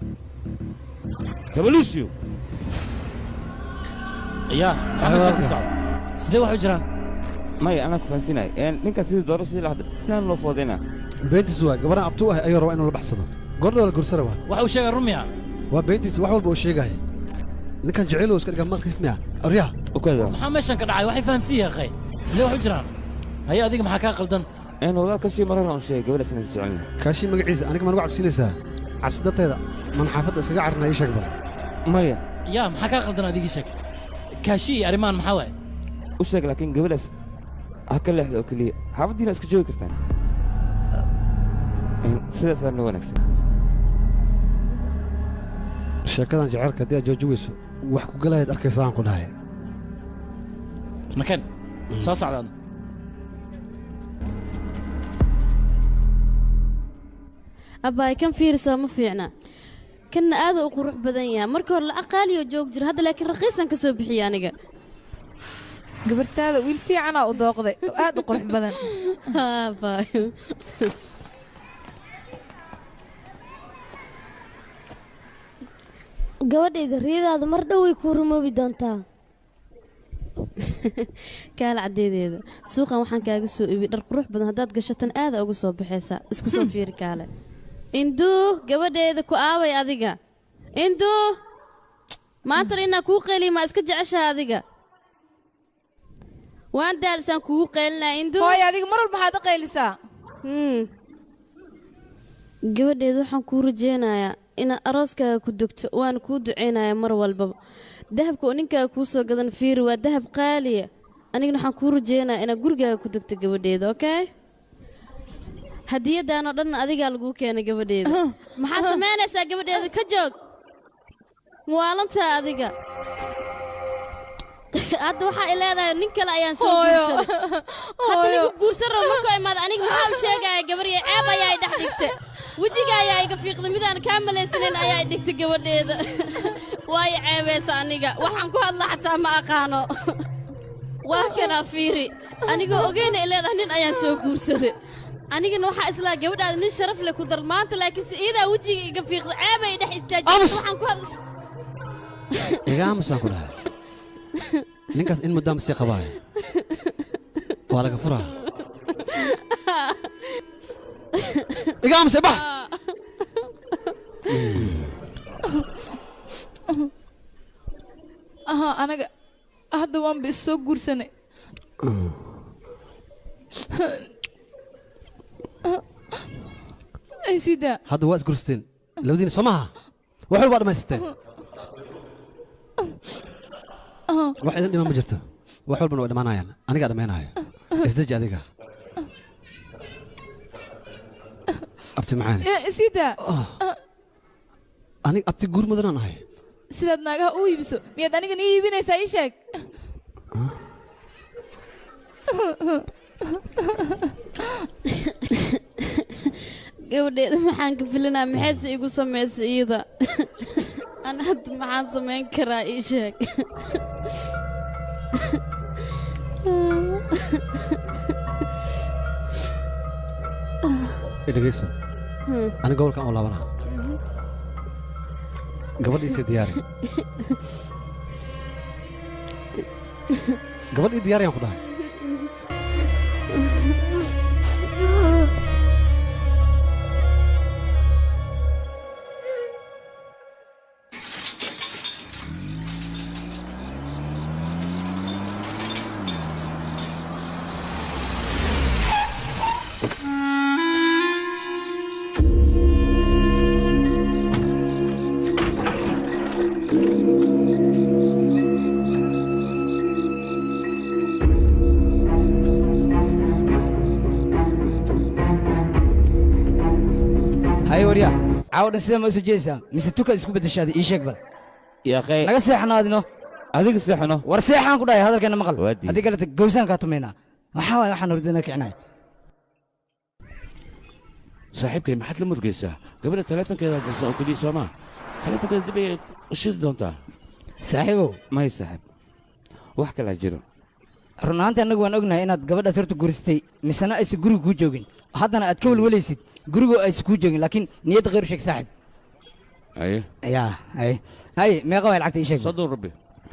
kabaluusiyo. Ya, maxaa meesha ka socda? Sidee wax u jiraan? Maya, anaa ku fahansiinaya. Ninkan sidii dooro sidii lahadda sidaan loo foodayna. Beentiis waa gabadhan abtu ah ayuu rabaa inuu la baxsado. Gordhow la gursana waa. Waxa uu sheegay run miya? Waa beentiis wax walba uu sheegaya. Ninkan jecel oo iska dhiga markiis miya aryaa Maxaa meeshan ka dhacay? Waxay fahamsiin yahay akhay. Sidee wax u jiraan? Haye adiga maxaa kaa qaldan? Een walaal ka sii maran oo sheegay gabadhaas inaan jecelnahay. Kaashi magaciisa aniga ma nagu cabsinaysaa? Cabsi darteeda man xaafadda iskaga carnaa ii sheeg bal. Maya. Yaa maxaa kaa qaldan adigii sheeg? Kaashi iyo arrimahan maxaa waaye? U sheeg laakiin gabadhaas ha ka leexdo oo keliya. Xaafaddiina iska joogi kartaan. Sidaasaa noo wanaagsan. Sheekadan jaceylka haddii aad jooji weyso wax ku galayaad arkaysaa aan ku dhahay. Makan soo socdaan. Abbaay kan fiirisoo ma fiicna. Kanna aad u qurux badan yahay. Marka hore la aqaaliyo joog jir hadda laakiin raqiisan ka soo bixiyay aniga. Gabartaada wiil fiican u dooqday oo aad u qurux badan. Abbaay. Gabadhayda riyadaada mar dhow way kuu rumoobi doontaa. Kaal caddeedeeda suuqan waxaan kaaga soo iibiyey dhar qurux badan haddaad gashatan aada uga soo baxaysaa isku soo fiiri kaale. Induu gabadheeda ku aaway adiga. Induu maantana inaa kuu qeyliya ma iska jeceshaha adiga. Waan daalisaan kugu qeylinaa Induu. Hooyo adiga mar walba maxaad u qeylisaa? Gabadheeda waxaan kuu rajeynayaa inaad arooskaaga ku degto waan kuu duceynayaa mar walbaba. Dahabka oo ninkaaga kuu soo gadan fiiri waa dahab qaaliya. Anigana waxaan kuu rajeynayaa inaad gurigaaga ku degto gabadheeda, okay? Hadiyaddan oo dhan adigaa laguu keenay gabadheeda. Maxaa samaynaysaa gabadheeda? Ka joog muwaalantaa adiga. Hadda waxaa i leedahay nin kale ayaan soo guursaday. Hadda ninku guursan rabo markuu imaado aniga maxaa u sheegaya gabarya ceeb ayaa i dhex dhigtay. Wejiga ayaa iga fiiqday midaan kaa malaysanayn ayaa i dhigtay gabadheeda. Waa i ceebaysa aniga. Waxaan ku hadlaa xataa ma aqaano. Waa kanaa fiiri. Anigoo ogeyna i leedahay nin ayaan soo guursaday. Anigana waxaa islaa gabadhaada nin sharaf leh ku dar maanta laakiinse iidaa wejiga iga fiiqday ceeb ay dhex istaajisay. Waxaan ku hadlaa iga aamusaan ku dhahay. Ninkaas in muddo sii qabaayo waa laga furaa. Iga aamusay bax. Aha anaga hadda waan ba is soo guursanay. Ay sida hadda waa is guursateen labadiina soo maaha wax walba dhammaysateen wax idin dhiman ma jirto wax walbana way dhammaanayaan anigaa dhammaynaayo isdeji adiga abti macaani sida aniga abti guur mudanaan ahay sidaad naagaha u iibiso miyaad anigan ii iibinaysaa ii sheeg. Gabadheeda maxaan ka filinaa maxayse igu samaysay iyada. Ana hadda maxaan samayn karaa ii sheeg. Dhegeyso aniga gobolkan oo laabanaa gabadhiisa diyaari gabadh ii diyaariyaan ku dhahay. Cawdhan sida ma soo jeedaysaa mise tuka isku bedeshaada ii sheeg bal. Yaa naga seexanaadino. Adiga seexano. War seexaan ku dhahay hadalkeena maqal. Adiga kale gowsaan kaa tumaynaa. Maxaa waaye waxaan hurdana kicinaya. Saaxiibkay maxaad la murgaysaa? Gabadha taleefankeeda dirsan oo keliya soo maa. Taleefankeeda dib ayay u shidi doontaa. Saaxiibow. May saaxiib. Wax kale jiro. Run ahaantii annagu waan ognahay inaad gabadhaas horta guursatay misena aysan guriga kuu joogin. Haddana aad ka welwelaysid gurigoo aysan kuu joogin laakiin niyadda khayr u sheeg saaxiib. Aye. Yaa aye. Haye meeqa waay lacagta ii sheeg. 30 rubi.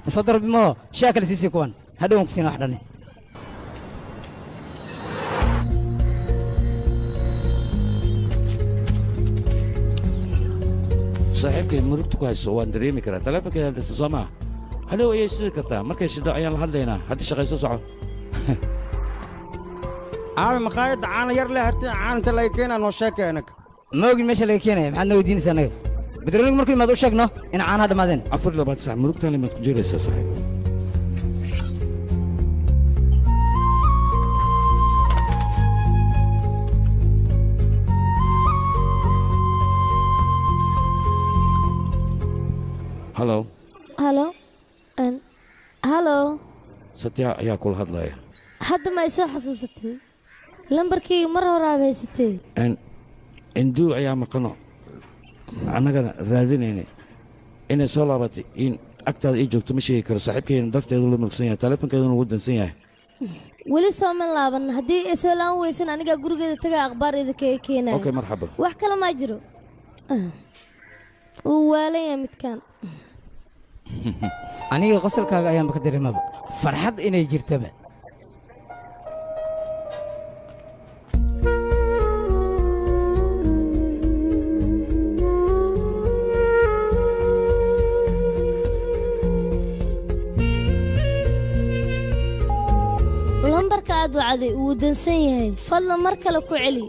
30 rubi moo shaa kale siisii kuwan hadhow waan ku siinaa wax dhane. Saaxiib Saaxiibkeed murugta ku hayso waan dareemi karaa. Taleefankeeda hadda soo maaha. Hadhow ayay shidi kartaa. Markay shido ayaan la hadlaynaa. Hadda shaqayso soco. Aabe, maqaayadda caana yar leh harti caana inta laga keenaa noo sheekay anaga. Ma ogin meesha laga keenaya. Maxaad na weydiinaysaa anaga? Bedronigu markuu imaado u sheegno in caanaha dhammaadeen. 24 saac murugtaan imaad ku jiraysaa, saaxiib. Hallo. Halo. Halo. Satya ayaa kula hadlaya. Hadda ma isoo xasuusatay? Lambarkayga mar horaaba haysatay. Induu ayaa maqano, annagana raadinaynay. Inay soo laabatay in agtaada ii joogto ma sheegi karo. Saaxiibkeyna darteedu la murugsan yahay, taleefonkeeduna wuu dansan yahay. Weli sooma laaban. Haddii ay soo laaban weysan, anigaa gurigeeda tagaa akhbaar idinkaga keenaya. Okay, marxaba. Wax kale maa jiro. Wuu waalan yahay midkaan. Aniga qosolkaaga ayaanba ka dareemaba farxad inay jirtaba. Lambarka aad wacday wuu dansan yahay. Fadlan mar kale ku celi.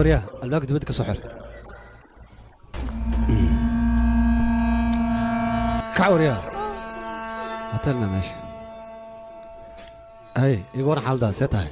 Waryaa, albaabka dibadda ka soo xir. Kac waryaa, hotelna meesha. Hay, iga waran xaaladaas, see tahay?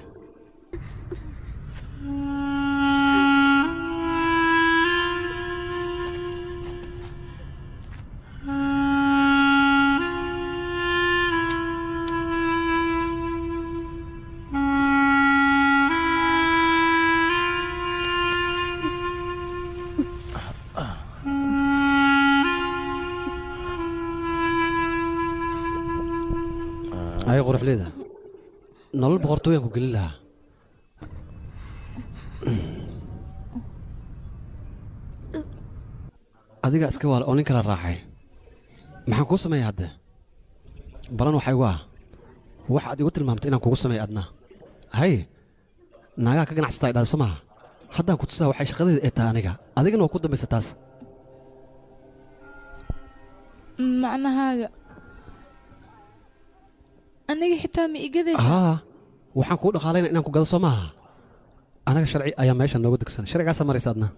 Ay quruxleyda, nolol boqortooyaan ku gelin lahaa. Adiga iska waal oo nin kala raacay. Maxaan kuu sameeya hadde? Balan waxaa igu ah waxaad igu tilmaamtay inaan kugu sameeyo adna. Hay, naagaha ka ganacsataa idhahda soo maaha? Haddaan ku tusaa waxay shaqadeeda ee tahay aniga. Adigana waa ku dambaysa taas. Macnahaaga aniga xitaa ma igadaysa? Haa, waxaan kuu dhaqaalaynaa inaan ku gado soo maaha? Anaga sharci ayaa meesha nooga degsan, sharcigaasaa maraysa adna.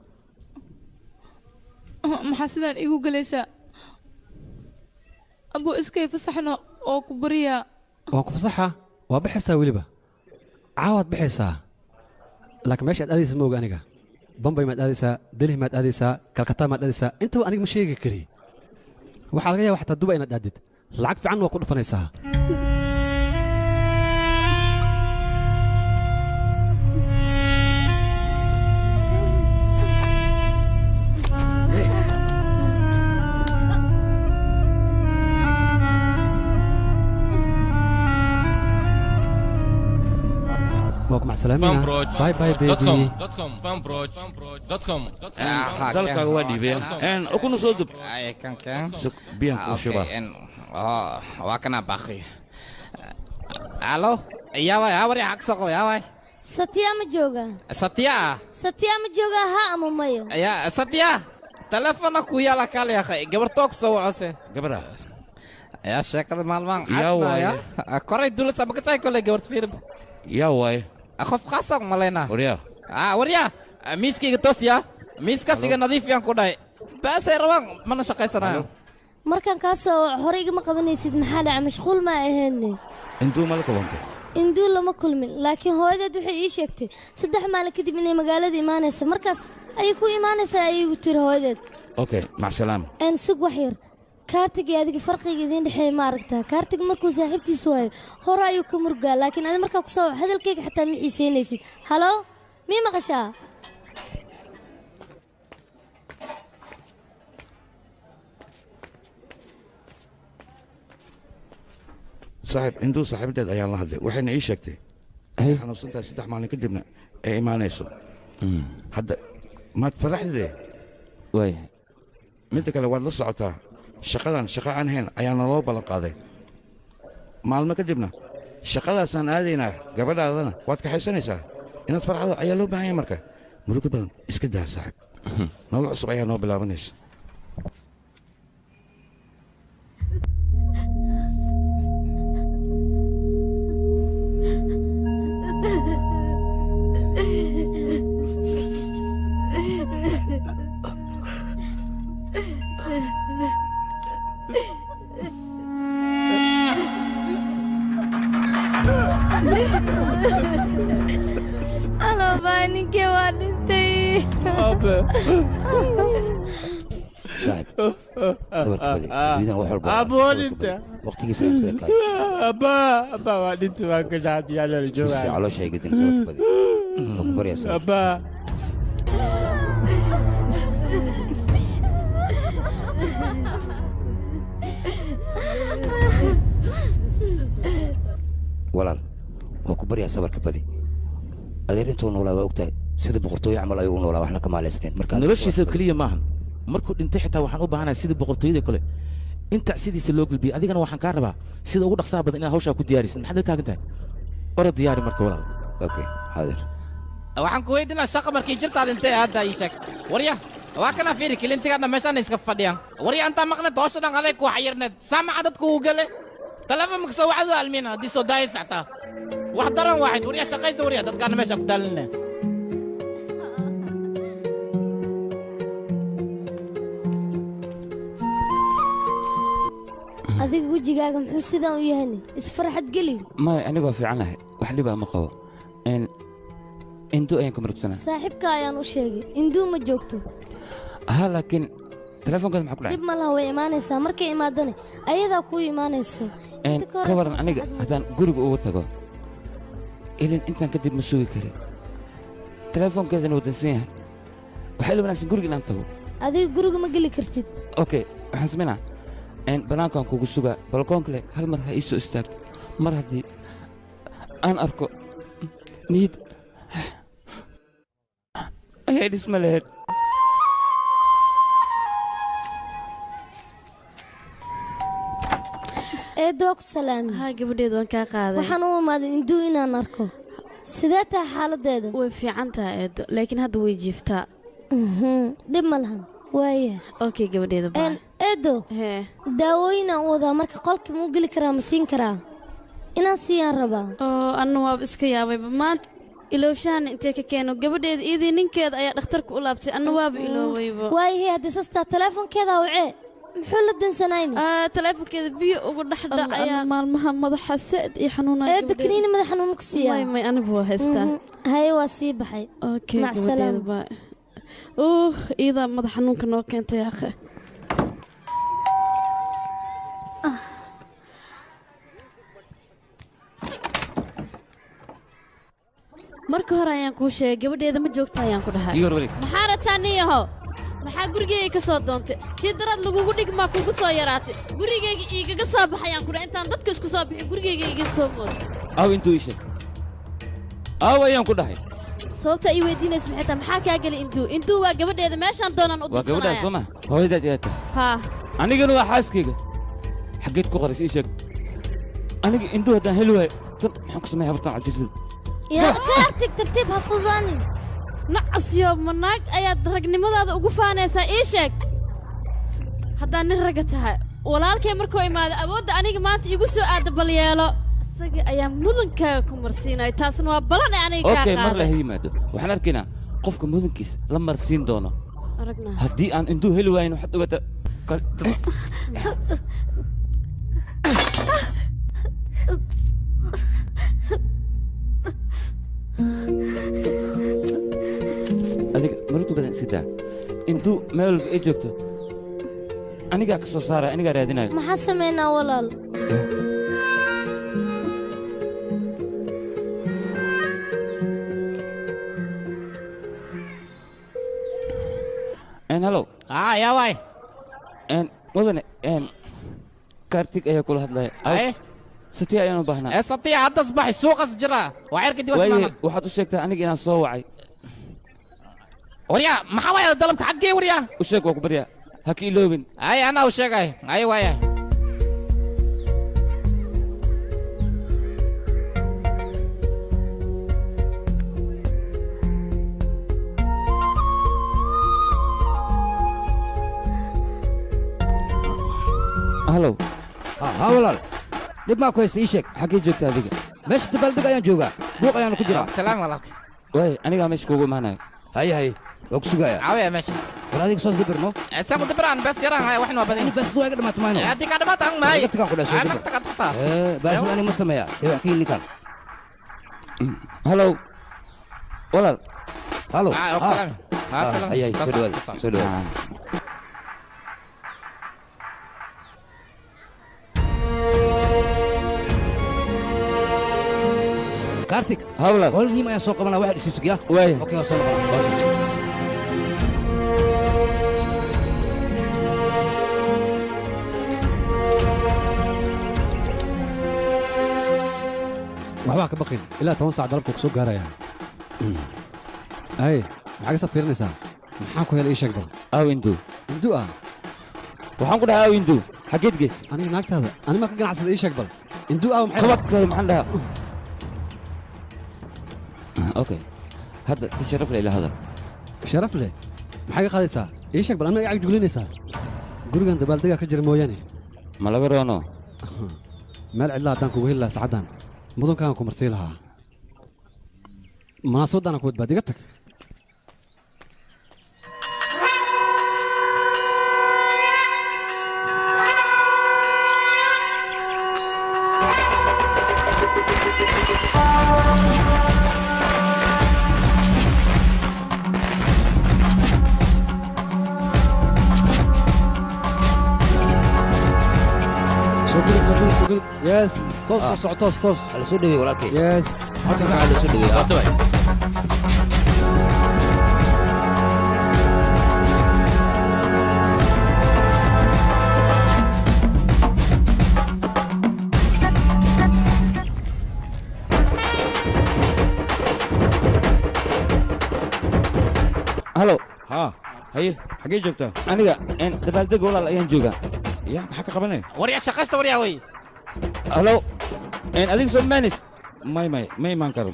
Maxaa sidaan igu galaysaa? Abuu, iskay fasaxno oo ku baryaa. Waan ku fasaxa, waa baxaysaa, weliba caawaad baxaysaa, laakiin meesha aad aadaysa ma oga aniga. Bombay maad aadaysaa, Delhi maad aadaysaa, Kalkataa maad aadaysaa, intaba aniga ma sheegi kari. Waxaa laga yaaba xataa Dubai inaad aadid. Lacag fiican waa ku dhufanaysaa. Waa ku macsalaaminaa. Bye bye, baby. Dalkaaga waa dhiibaya. Ukuna soo dub. Ay, kan kan. Sug, biyaan kuu shubaa. Waa kana baaqi. Alo, yaa waay, hawari xaq soo qabo, yaa waay. Satya ma jooga? Satya. Satya ma jooga, ha ama mayo? Ya, Satya. Telefoona ku yaala kale akhay. Gabartoo ku soo wacose. Gabadha. Ya, sheekada maalmahan Yaa waaye. Koray dulad sama ka tahay kolay gabart fiirib. Yaa waaye. Qof khaas aan malaynaa. Waryaa. Ah, waryaa. Miiskayga toos yaa. Miiskaas iga nadiif yaan ku dhahay. Baasay rabaan mana shaqaysanayo. Markaan kaa soo waco hore igama qabanaysid. Maxaa dhaca? Mashquul ma ahaydne? Intuu mala kulantay? Induu lama kulmin, laakiin hooyadeed waxay ii sheegtay 3 maalin kadib inay magaalada imaanaysa. Markaas ayay ku imaanaysaa ayay igu tiri hooyadeed. Okay, mac salaama. Een sug wax yar. Kaartiga iyo adiga farqiga idiin dhexeeya ma aragtaa? Kaartiga markuu saaxiibtiis waayo hore ayuu ka murgaa, laakiin adi markaa ku soo waco hadalkayga xataa ma xiiseynaysid. Halo, mii maqashaa? Saaxiib, Induu saaxiibadeed ayaan la hadlay, waxayna ii sheegtay inay xanuunsan tahay, 3 maalin kadibna ay imaanayso. Hadda maad faraxdee? Waayahay. Midda kale, waad la socotaa, shaqadan shaqo aan hayn ayaa naloo ballan qaaday. Maalmo kadibna shaqadaasaan aadaynaa, gabadhaadana waad kaxaysanaysaa. Inaad farxado ayaa loo baahan yahay. Marka murugo badan iska daa saaxiib, nolol cusub ayaa noo bilaabanaysa. Alabaa, ninkii waa dhintay. Saaxib, sabarka badi, adduunyadan wax walba Aabbo waa dhintay. Waqtigiisa intuu ekaay. Abba, abba waa dhintay, waan ka dhaxdiyaa la Bisi joogaa. caloosha ay gedin, sabarka badi, waa ku baryaa, sabar. Abba. Walaal, waa ku baryaa, sabarka badi. Adeer intuu noolaa waa ogtahay sida boqortooyo camal ayuu u noolaa, waxna ka maalaysnayn marka. Noloshiisa keliya maahan, markuu dhintay xitaa waxaan u baahanahay sida boqortooyada kale inta sidiisa loo gulbiyey. Adigana waxaan kaa rabaa sida ugu dhaqsaha badan inaad hawshaa ku diyaarisid. Maxaad la taagan tahay? Orod, diyaari marka walaal. Okay, xaadir. Waxaan ku weydiinaa, shaqa markii jirtaad intee hadda ii sheeg. Warya, waa kana fiiri, kilintigaadna meeshaan iska fadhiyaan. Warya, intaa maqneed howsha dhan aday ku xayirneed, saamaca dadku uu gale taleefon makasoo wacdu almiina haddii soo daayaysa xataa wax daran waaxid. Warya, shaqaysa warya, dadkaana meesha ku daalinne. Adiga wejigaaga muxuu sidaan u yahayne? Isfarxad geli. Maya, aniga waa fiicanahay, wax dhibaa ma qabo. Induu ayaan ka murugsanaa. Saaxiibka ayaan u sheegay, Induu ma joogto. Ha, laakiin telefoonkaada maxaa ku dhacay? Dhib ma laha, way imaanaysaa. Markay imaadane ayadaa kuu imaanayso. Een, Inta ka ka waran horeysa aniga farxad. Haddaan guriga ugu tago ilin intaan kadib ma sugi karin, telefoonkeedana wuu dansan yahay. Waxaa ila wanaagsan guriga inaan tago. Adiga guriga ma geli kartid. Okay, waxaan samaynaa een bannaankaan kugu sugaa balkoonka leh. Hal mar ha ii soo istaagto, mar haddii aan arko niyad ayay dhisma lahayd. Eedda, waa ku salaamay. Haa gabadheed, waan kaa qaaday. Waxaan u imaaday Induu inaan arko. Sidee tahay xaaladdeeda? Way fiican tahay eedo, laakiin hadda way jiiftaa. Dhib ma lahan, waaya. Okay gabadheeda, bye. Eedo, daawooyin aan u wadaa, marka qolka ma u geli karaa? Ma siin karaa? Inaan siiyaan rabaa. Oo anna waaba iska yaabayba maanta, ilowshahan intee ka keeno gabadheeda? Iyadii ninkeeda ayaa dhakhtarka u laabtay, anna waaba iloobayba. Waayahay, haddii sastaa teleefonkeeda wacee, muxuu la dansanayni? Teleefonkeeda biyo ugu dhex dhacaya. Maalmaha madaxa said iyo xanuunaya. Eedda, kaniini madax xanuun ma ku siiyaa? May may, anigu waa haystaa. Haye, waa sii baxay. Okay. Mac salaama. Gabadheeda, bye. Iyadaa madax xanuunka noo keentay akhe. Marka hore ayaan kuu sheegay, gabadheeda ma joogta ayaan ku dhahay. Ii hor wareeg. Maxaa rataa niyahow? Maxaa gurigayga ka soo doontay? Tii daraad lagugu dhigmaa kugu soo yaraatay. Gurigayga iigaga soo bax ayaan ku dhahay, intaan dadka isku soo bixin gurigayga iiga soo moodo. Aaw intuu? Ii sheeg, aaw ayaan ku dhahay. Sababta ii weydiinaysa maxay tahay? Maxaa kaa geli Induu? Induu waa gabadheeda, meeshaan doonaan u Waa gabadhaas dirsanaya. soo ma hooyadaad ayaa tahay? Haa. Anigana waa xaaskayga. Xaggeed ku qorays? Ii sheeg. Aniga Induu haddaan heli waayo, tan maxaan ku sameeya habartan cajiisada? Yaa ka artig, tartiib, ha fududaanin. Nacasyo, ma naag ayaad ragnimadaada ugu faanaysaa? Ii sheeg haddaan nin ragga tahay. Walaalkay markuu imaado, awoodda aniga maanta iigu soo aada bal yeelo, isaga ayaa mudankaaga ku marsiinaya. Taasna waa balan ee aniga kaa Okay, mar la qaaday. yimaado waxaan arkaynaa qofka mudankiis la marsiin doono. Aragnaa. Haddii aan Induu heli waayin, waxaad ogaataa adiga marugta badan iska daa. Induu meel walba ay joogto anigaa ka soo saaraya, anigaa raadinayo. Maxaa samaynaa walaal? En hello. Ah, yaa waay. En mudane, en Kartik ayaa kula hadlaya. Aye. Satiya ayaan u baahnaa. Ee Satiya hadda asbaxay suuqas jira. Waa cirka dibadda Waaye, maana. waxaad u sheegtaa aniga inaan soo wacay. Waryaa, maxaa waaya dalabka xaggee waryaa? U sheeg waa ku baryaa. Ha ka iloobin. Ay, anaa u sheegay. Ay, waaya. Hallow. Ha walaal. Dhib maa ku haysta ii sheeg. Xaggee joogtaa adiga? Meesha dabaaldeg ayaan joogaa. Buuq ayaan ku jiraa. Salaam walaalka. Waay, anigaa meesha kuugu imaanayo. Haye haye, waa ku sugayaa. Caawiya meesha. War adiga soo dibirno. Saan ku dibiraan bas yaraan haya waxna waa badan. Ani baasida waa iga dhamaatay maayno. Haddii kaa dhamaata an mahay. Iga tagaan ku dhahay soo dibir. Anag tagaa tagtaa. Ee, baasida ani ma sameeyaa. See wax ka yimid ninkan. Hallow. Walaal. Hallow. Ah, waa ku salaam. Ah, salaam. Haye haye, soo dhawaada. Soo dhawaada. Kartik. Hawla. Howl muhiim ayaan soo qabanaa waxaad isii sugiyaa. Waaya. Okay, waan soo noqonaa. Waxbaa ka baqin ilaa 10 saac dalabka ku soo gaaraya. Ay, maxaa ka soo fiirinaysaa? Maxaan ku helay ii sheeg bal. Aaw Indu. Indu ah. Waxaan ku dhahaa aaw Indu. Xageed geys? Aniga naagtaada, ani ma ka ganacsada ii sheeg bal. Indu aaw maxay? Qabadkaaga maxaan dhahaa? Okay. Hadda si sharaf leh ila hadal. Sharaf leh? Maxay ka qaadaysaa? Ii sheeg bal aniga cag juglinaysaa. Gurigan dabaaldegaa ka jira mooyaane. Ma laga roono? Meel cidla haddaan kugu heli lahaa saacaddan. Mudankaan ku marsii lahaa. Munaasabaddaana ku badbaadi iga tag. Soo gudub, soo gudub, soo gudub. Yes, toos soo soco, toos, toos. Hala soo dhaweey walaalkay. Yes. Si fiican la soo dhaweey. Hallow. Ha, haye, xaggee joogtaa? Aniga dabaaldeg walaal ayaan joogaa. Ya, maxaa ka qabanaya? Waryaa shaqaysta waryaa wey. Hallow. Adiga soo maanis. May may, ma imaan karo.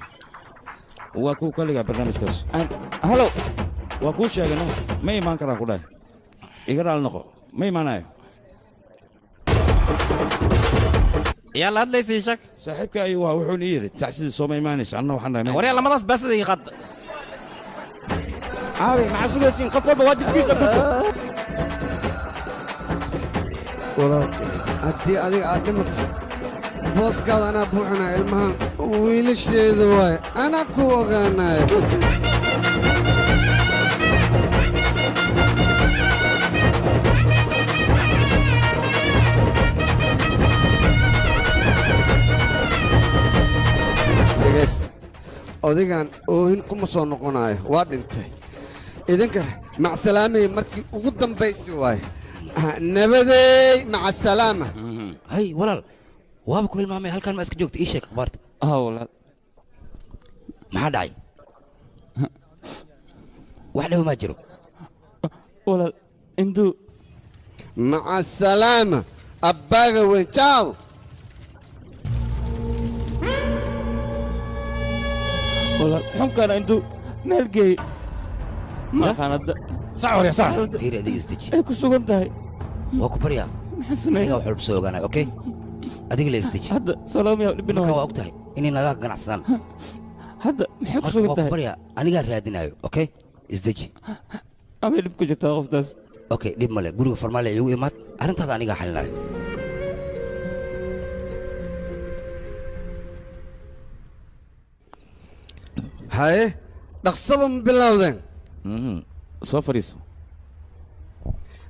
Waa kuu kaligaa barnaamijkaas. Hallow. Waa kuu sheegay no, ma imaan karaan ku dhahay. Iga raali noqo, ma imaanayo. Yaa la hadlaysa ii sheeg. Saaxiibka ayuu waa wuxuuna ii yidhi tacsidii soo ma imaanayso, anna waxaan dhahay. Waryaa lamadaas baasida ii qaad. Caawi, maxaa sugaysiin? Qof walba waajibkiisa guto. Walaalkay, haddii adiga aad dhimato booskaada anaa buuxinaa ilmahan wiilasheeda waaye anaa ku ogaanaya. Dhegayst, odaygan oohin kuma soo noqonayo, waa dhintay. Idinka macsalaamay markii ugu dambaysi waaye. Nabadeey, maca salaama. Hay walaal, waaba ku hilmaamay halkan ma iska joogta ii sheeg akhbaarta. Ah walaal. Maxaa dhacay? Wax dhaw ma jiro. Walaal, Indu. Maca salaama, abbaaga weyn, ciao. Walaal, xunkaana Indu meel geey. Ma aqaan hadda. Sac waryaa, sac. Fiiri adiga isdeji. Ay ku sugan tahay. Waa ku baryaa. Maxaan sameeyay? Aniga wax walba soo ogaanay, okay? Adiga la isdeji. Hadda salaam yaa dhibin Marka waa og tahay inay naga ganacsadaan. Hadda maxay ku sugan Waa ku tahay? baryaa, anigaa raadinayo, okay? Isdeji. Amay dhib ku jirtaa qoftaas. Okay, dhib male. Guriga farmaale igu imaad. Arrintaada anigaa xalinayo. Haye, dhaqsaba ma bilowdeen? Soo fadhiiso.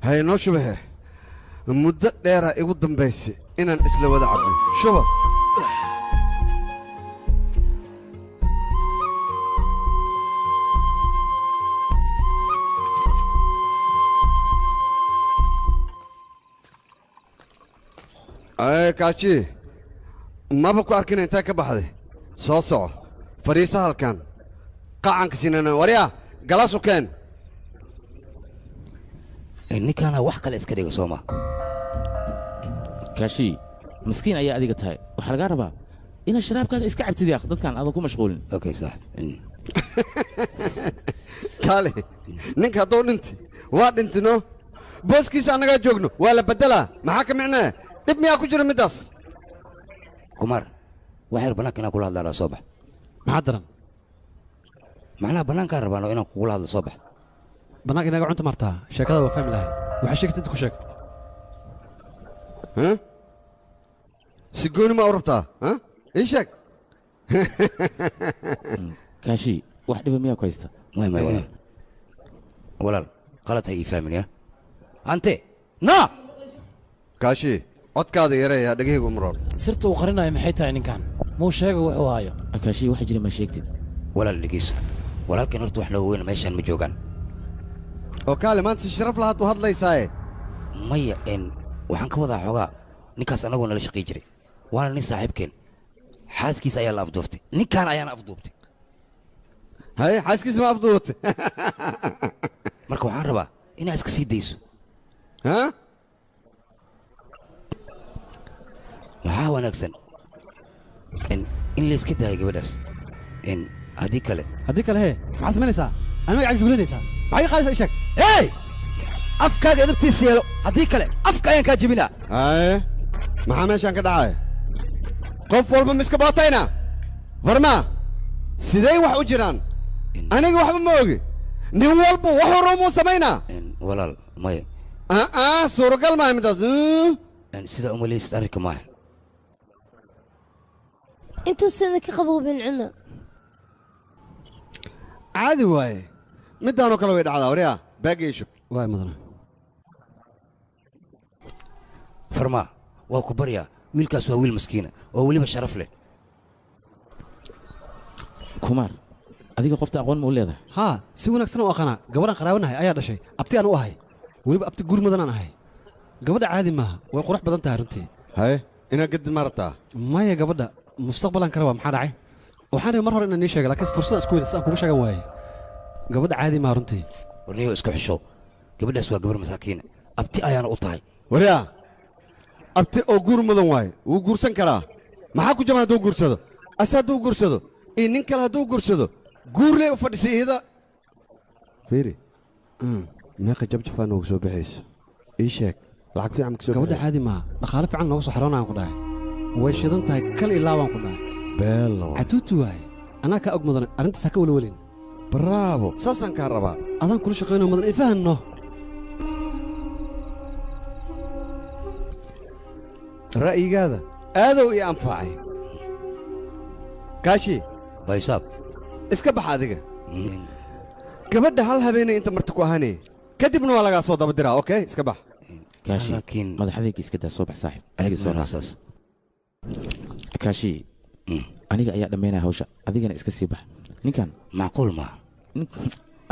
Haye, noo shubahe. Muddo dheeraa igu dambaysay inaan isla wada cabno. Shuba. Ay, kaaji. Maba ku arkina intaa ka baxday. Soo soco. Fadhiiso halkan. Qacanka siinana waryaa galaasu keen. Ninkaana wax kale iska dhigo soo ma. Kaashi miskiin ayaa adiga tahay. Waxaa lagaa rabaa inaad sharaabkaaga iska cabtid yaaq dadkan aadan ku mashquulin. Okay saaxib. Kaale ninka hadduu dhinti waa dhintino booskiisa annagaa joogno waa la beddelaa maxaa ka micnaya dhib miyaa ku jira middaas. Kumar waxayr bannaanka inaan kula hadlaanaa soo bax. Maxaa daran? Macnaha bannaankaan rabaano inaan kugula hadlo soo bax. Bannaanka inaga cunta martaa sheekada waa fahmi lahay waxaa sheegta inta ku sheeg. Si gooni ma u rabtaa? Ii sheeg. Kaashi wax dhiba miyaa ku haysta? May may walaal. Walaal qalad ha ii fahmin ya. Ante na Kaashi codkaada yareeya dhegahaygu muroon. Sirta uu qarinayo maxay tahay ninkan? Muu sheega wuxuu hayo. Kaashi waxa jira ma sheegtid. Walaal dhegeyso. Walaalkan horta wax nooga weyn meeshaan ma joogaan. Oo kaale maanta si sharaf lahaad u hadlaysaaye. Maya waxaan ka wadaa xoogaa ninkaas anagoo nala shaqay jiray. Waana nin saaxiibkeen. Xaaskiisa ayaa la afduuftay. Ninkaan ayaana afduubtay. Haye xaaskiisa ma afduubatay? Marka waxaan rabaa inaad iska sii dayso. Ha? Waxaa wanaagsan in la iska daayo gabadhaas. Haddii kale. Haddii kale hee maxaad samaynaysaa? Ani magacaaga juglinaysaa. Maxay ii qaadaysaa ii sheeg. Hey! Afkaaga edabtiisa yeelo. Haddii kale afka ayaan kaa jebinaa. Haye maxaa meeshaan ka dhacaya? Qof walba ma iska baatayna? Varmaa sidee wax u jiraan? Aniga waxba ma ogi. Nin walba wax hore muu samaynaa? Walaal maya. Suuragal maaha midaas. Sidaa uma leysid arrinka maaha. Intuusan ka qaboobin cuna. Caadi waaye. Midaanoo kale way dhacdaa waryaa baagga ii shub. Waay mudana. Farmaa waa ku baryaa wiilkaas waa wiil maskiina oo weliba sharaf leh. Kumar adiga qofta aqoon ma u leedahay? Haa si wanaagsan u aqaanaa gabadhan qaraabanahay ayaa dhashay abti aan u ahay weliba abti guur mudanaan ahay gabadha caadi maaha way qurux badan tahay runtii. Haye inaad gadid ma rabtaa? Maya gabadha mustaqbalan ka rabaa maxaa dhacay? Waxaan rabay mar hore inaan nii sheega laakiin fursad isku weyda si aan kugu sheegan waayey. Gabadha caadi maaha runtii. Warniyo isku xisho gabadhaas waa gabar masaakiina abti ayaana u tahay. Waryaa abti oo guur mudan waaye wuu guursan karaa maxaa ku jaban hadduu guursado ase hadduu guursado iyo nin kale hadduu guursado guurley u fadhisay iyada. Fiiri meeqa jabjafaa noogu soo baxayso ii sheeg lacag fiican ma kasoo gabadha caadi maaha dhaqaale fiican nooga soo xaroonayaan ku dhahay way shidan tahay kal ilaa baan ku dhahay beelo catuutu waaye anaa kaa og mudan arrintaas ha ka welwelin. Bravo saasaan kaa rabaa. Adaan kula shaqaynayo mudan ifahanno. Ra'yigaada aadow ii anfacay. Kaashi baysaab iska bax adiga. Gabadha hal habeenay inta marti ku ahaanay kadibna waa lagaa soo daba diraa. Okay iska bax. Kaashi madaxdayga iska daa soo bax saaxiib. Adiga soo raasaas. Kaashi aniga ayaa dhammaynaya hawsha adigana iska sii bax. Ninkan macquul maaha.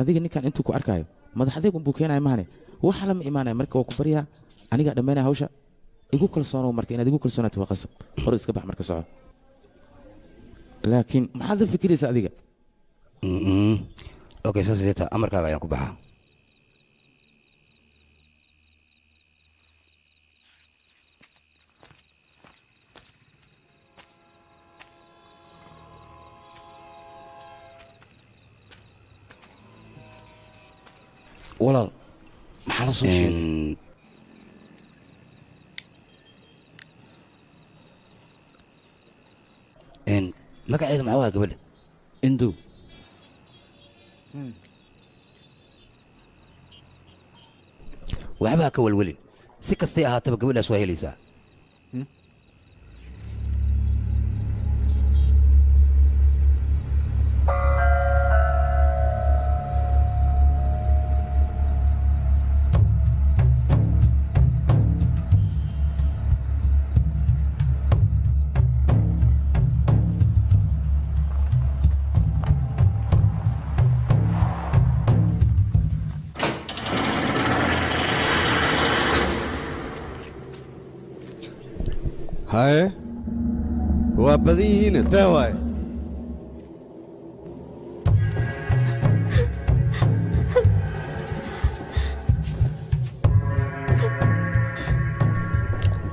Adiga ninkan intuu ku arkaayo madaxdaygu unbuu keenaya mahane waxa lama imaanaya marka waa ku baryaa anigaa dhammaynaya hawsha igu kalsoonow marka inaad igu kalsoonaato waa qasab hore iska bax marka soco. Laakiin maxaad la fikiraysaa adiga? Okay saas yeeta amarkaaga ayaan ku baxaa. Walaal maxaa la soo sheegay? Magaceeda maxaa waa gabadha? Indu. Waxba ha ka welwelin si kastay ahaataba gabadhaas waa helaysaa. Haye Waa badan yihiin tee waaye.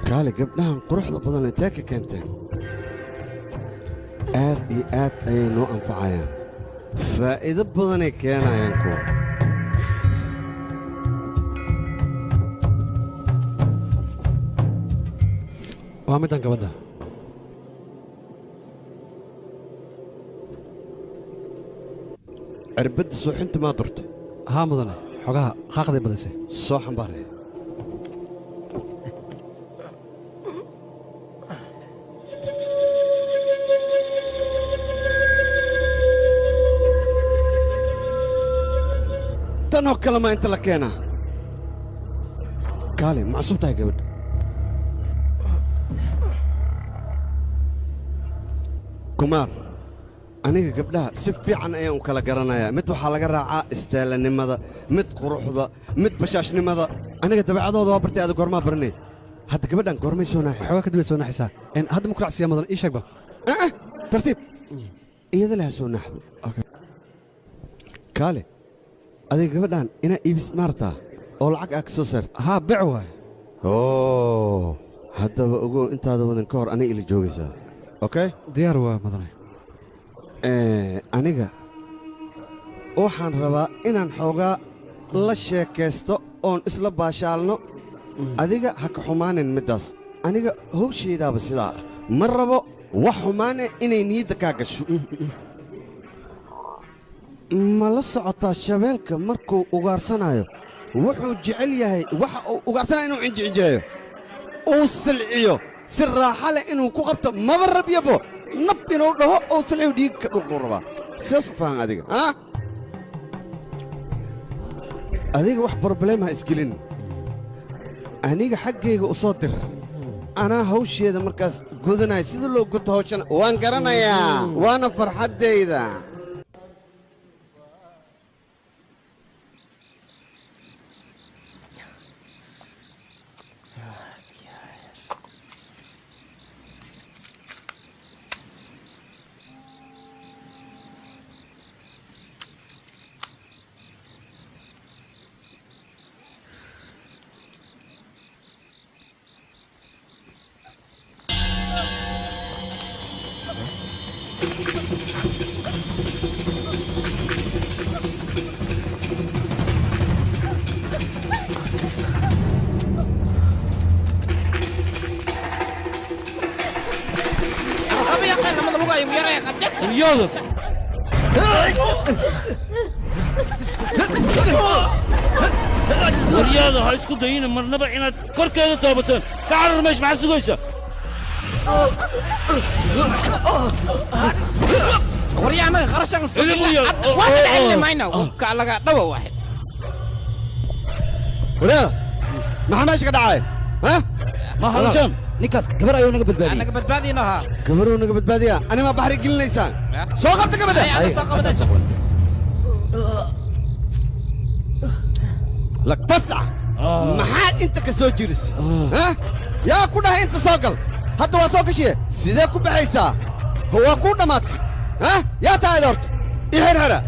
Kaale gabdhahan quruxda badan intee ka keenteen? Aad iyo aad ayay noo anfacayaan, faa'iido badanay keenayaan kuwa. Waa middan gabadha. Cirbadda suuxinta maa durtay? Haa mudane, xogaha qaaqday badisay. Soo xambaaraya. Tan oo kale maa inta la keenaa? Kaale, ma cusub tahay gabadha? Kumaar, aniga gabdhaha si fiican ayaan u kala garanayaa. Mid waxaa laga raacaa istaalanimada, mid quruxda, mid bashaashnimada. Aniga dabeecadooda waa bartay, aada goormaa baranay. Hadda gabadhan goormay soo naaxay? Xogaa kadib ay soo naaxaysaa. Hadda ma ku racsiyaa mudan? Ii sheeg bal. Tartiib, iyada leh ha soo naaxdo. Kaale, adiga gabadhan inaa iibis ma rabtaa oo lacag aa ka soo saarta? Haa, bec waay. Oo haddaba ogow, intaada wadan ka hor aniga ila joogaysaa, okay? Diyaar waa mudane. Aniga waxaan rabaa inaan xoogaa la sheekaysto oon isla baashaalno. Adiga ha ka xumaanin middaas. Aniga howshaydaaba sidaa ah, ma rabo wax xumaane inay niyadda kaa gasho. Ma la socotaa shabeelka markuu ugaarsanayo wuxuu jecel yahay waxa uu ugaarsanaya inuu cinjicinjeeyo, uu silciyo si raaxa leh inuu ku qabto? Maba rabyabo nab inuu dhaho oo silciyo dhiig ka dhuuquu rabaa. Sidaas u fahan adiga. Ah, adiga wax problem ha isgelin. Aniga xaggayga u soo dir, anaa hawsheeda markaas gudanaya. Sida loo guto hawshana waan garanayaa, waana farxaddayda. Waryaada, ha isku dayina marnaba inaad korkeeda toobateen. Ka carar meesha, maxaad sugaysaa? Waryaa, annaga qarashan waa kala celini mayna hubka laga dhawa waaxid. Waryaada, maxaa meesha ka dhacay? Ha ma hadashaan? Ninkaas gabar ayuu naga badbaadiyey. Naga badbaadiyno haa. Gabaruu naga badbaadiyaa? Ani maa baxri gelinaysaan? Soo qabta gabadha. Lagbasac, maxaad inta ka soo jiris? Ha, yaa ku dhahay inta soo gal? Hadda waa soo gashiye, sidee ku baxaysaa? Waa kuu dhammaatay. Ha, yaa tahay horta i xirxira.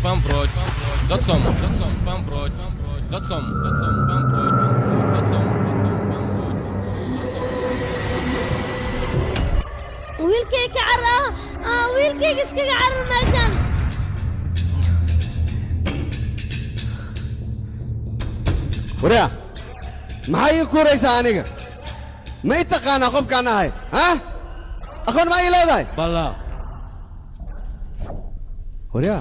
Fanproj.com Fanproj.com Fanproj.com. Wiilkay ka carar ah, wiilkayga iskaga carar meeshan. Waryaa, maxaa ii kuuraysaa aniga? Ma i taqaanaa qofkaan ahay? Ha, aqoon ma ii leedahay? Bala. Waryaa,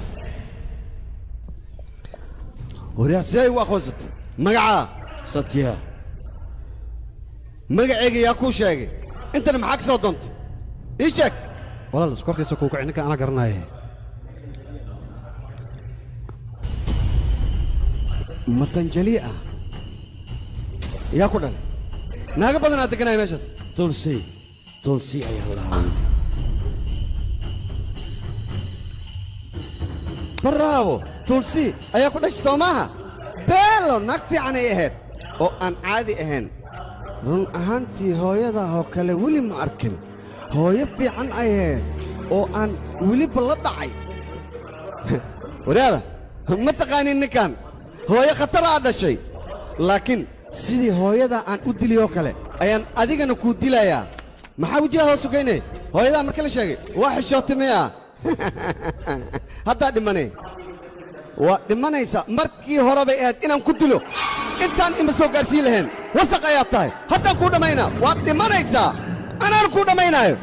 waryaa, sidee igu aqoonsatay? Magacaa? Satya. Magacayga yaa kuu sheegay? Intana maxaa ka soo doontay? Ii sheeg. Walaal, iskortiisa kuu kici, ninka anaa garanaya. Matanjali ah yaa ku dhalay? Naaga badanaa deganaya meeshaas. Tulsi, Tulsi ayaa lahaa. Bravo, Tulsi ayaa ku dhashay soo maaha? Beelo naag fiican ay ahayd oo aan caadi ahayn. Run ahaantii hooyadaa oo kale weli ma arkin. Hooyo fiican ay ahayd oo aan weliba la dhacay. Waraada, ma taqaanin ninkan. Hooyo khatar aa dhashay. Laakiin sidii hooyada aan u dilay oo kale ayaan adigana kuu dilayaa. Maxaa wajiga hoos u geynay? Hooyadaa marka la sheegay waa xishootay miya? Haddaa dhimanay. Waa dhimanaysaa markii hore bay ahayd inaan ku dilo. Intaan ima soo gaarsiin lahayn. Wasaq ayaad tahay. Haddaan kuu dhammaynaa. Waad dhimanaysaa. Anaan kuu dhammaynaayo.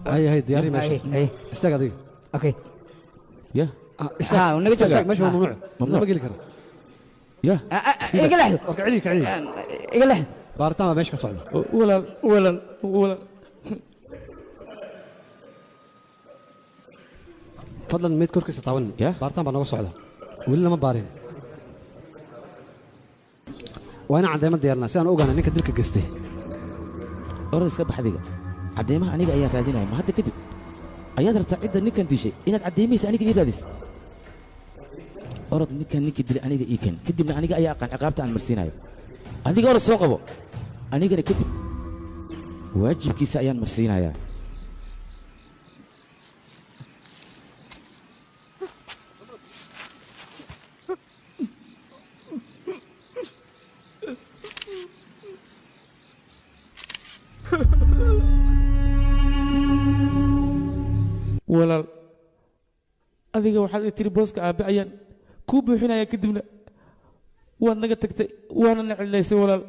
هاي هاي دياري ماشي. استاك هذيك. اوكي. يا استاك استاك ماشي ممنوع. ممنوع ما قيل كره. يا iga leexdo. Warka celi ka celi. Iga leexdo. Baaritaan baa meesha ka socda. Walaal walaal walaal. Fadlan meed korkiisa taaban. Baaritaan baa nooga socda. Weli lama baarin. Waa inaan cadeymo diyaarnaa si aan u ogaano ninka dilka geystay. Orod iska bax adiga. Cadeymaha aniga ayaa raadinaya ma hadda kadib ayaad rabtaa cidda ninkan dishay inaad cadeymihiisa aniga ii raadis. Orod ninkan ninkii dilay aniga ii keen, kadibna aniga ayaa aqaan ciqaabta aan marsiinayo. Adiga orod soo qabo, anigana kadib waajibkiisa ayaan marsiinayaa. Walaal adiga waxaad i tiri booska aabbe ayaan kuu buuxinaya, kadibna waad naga tagtay waana na cidlaysay walaal.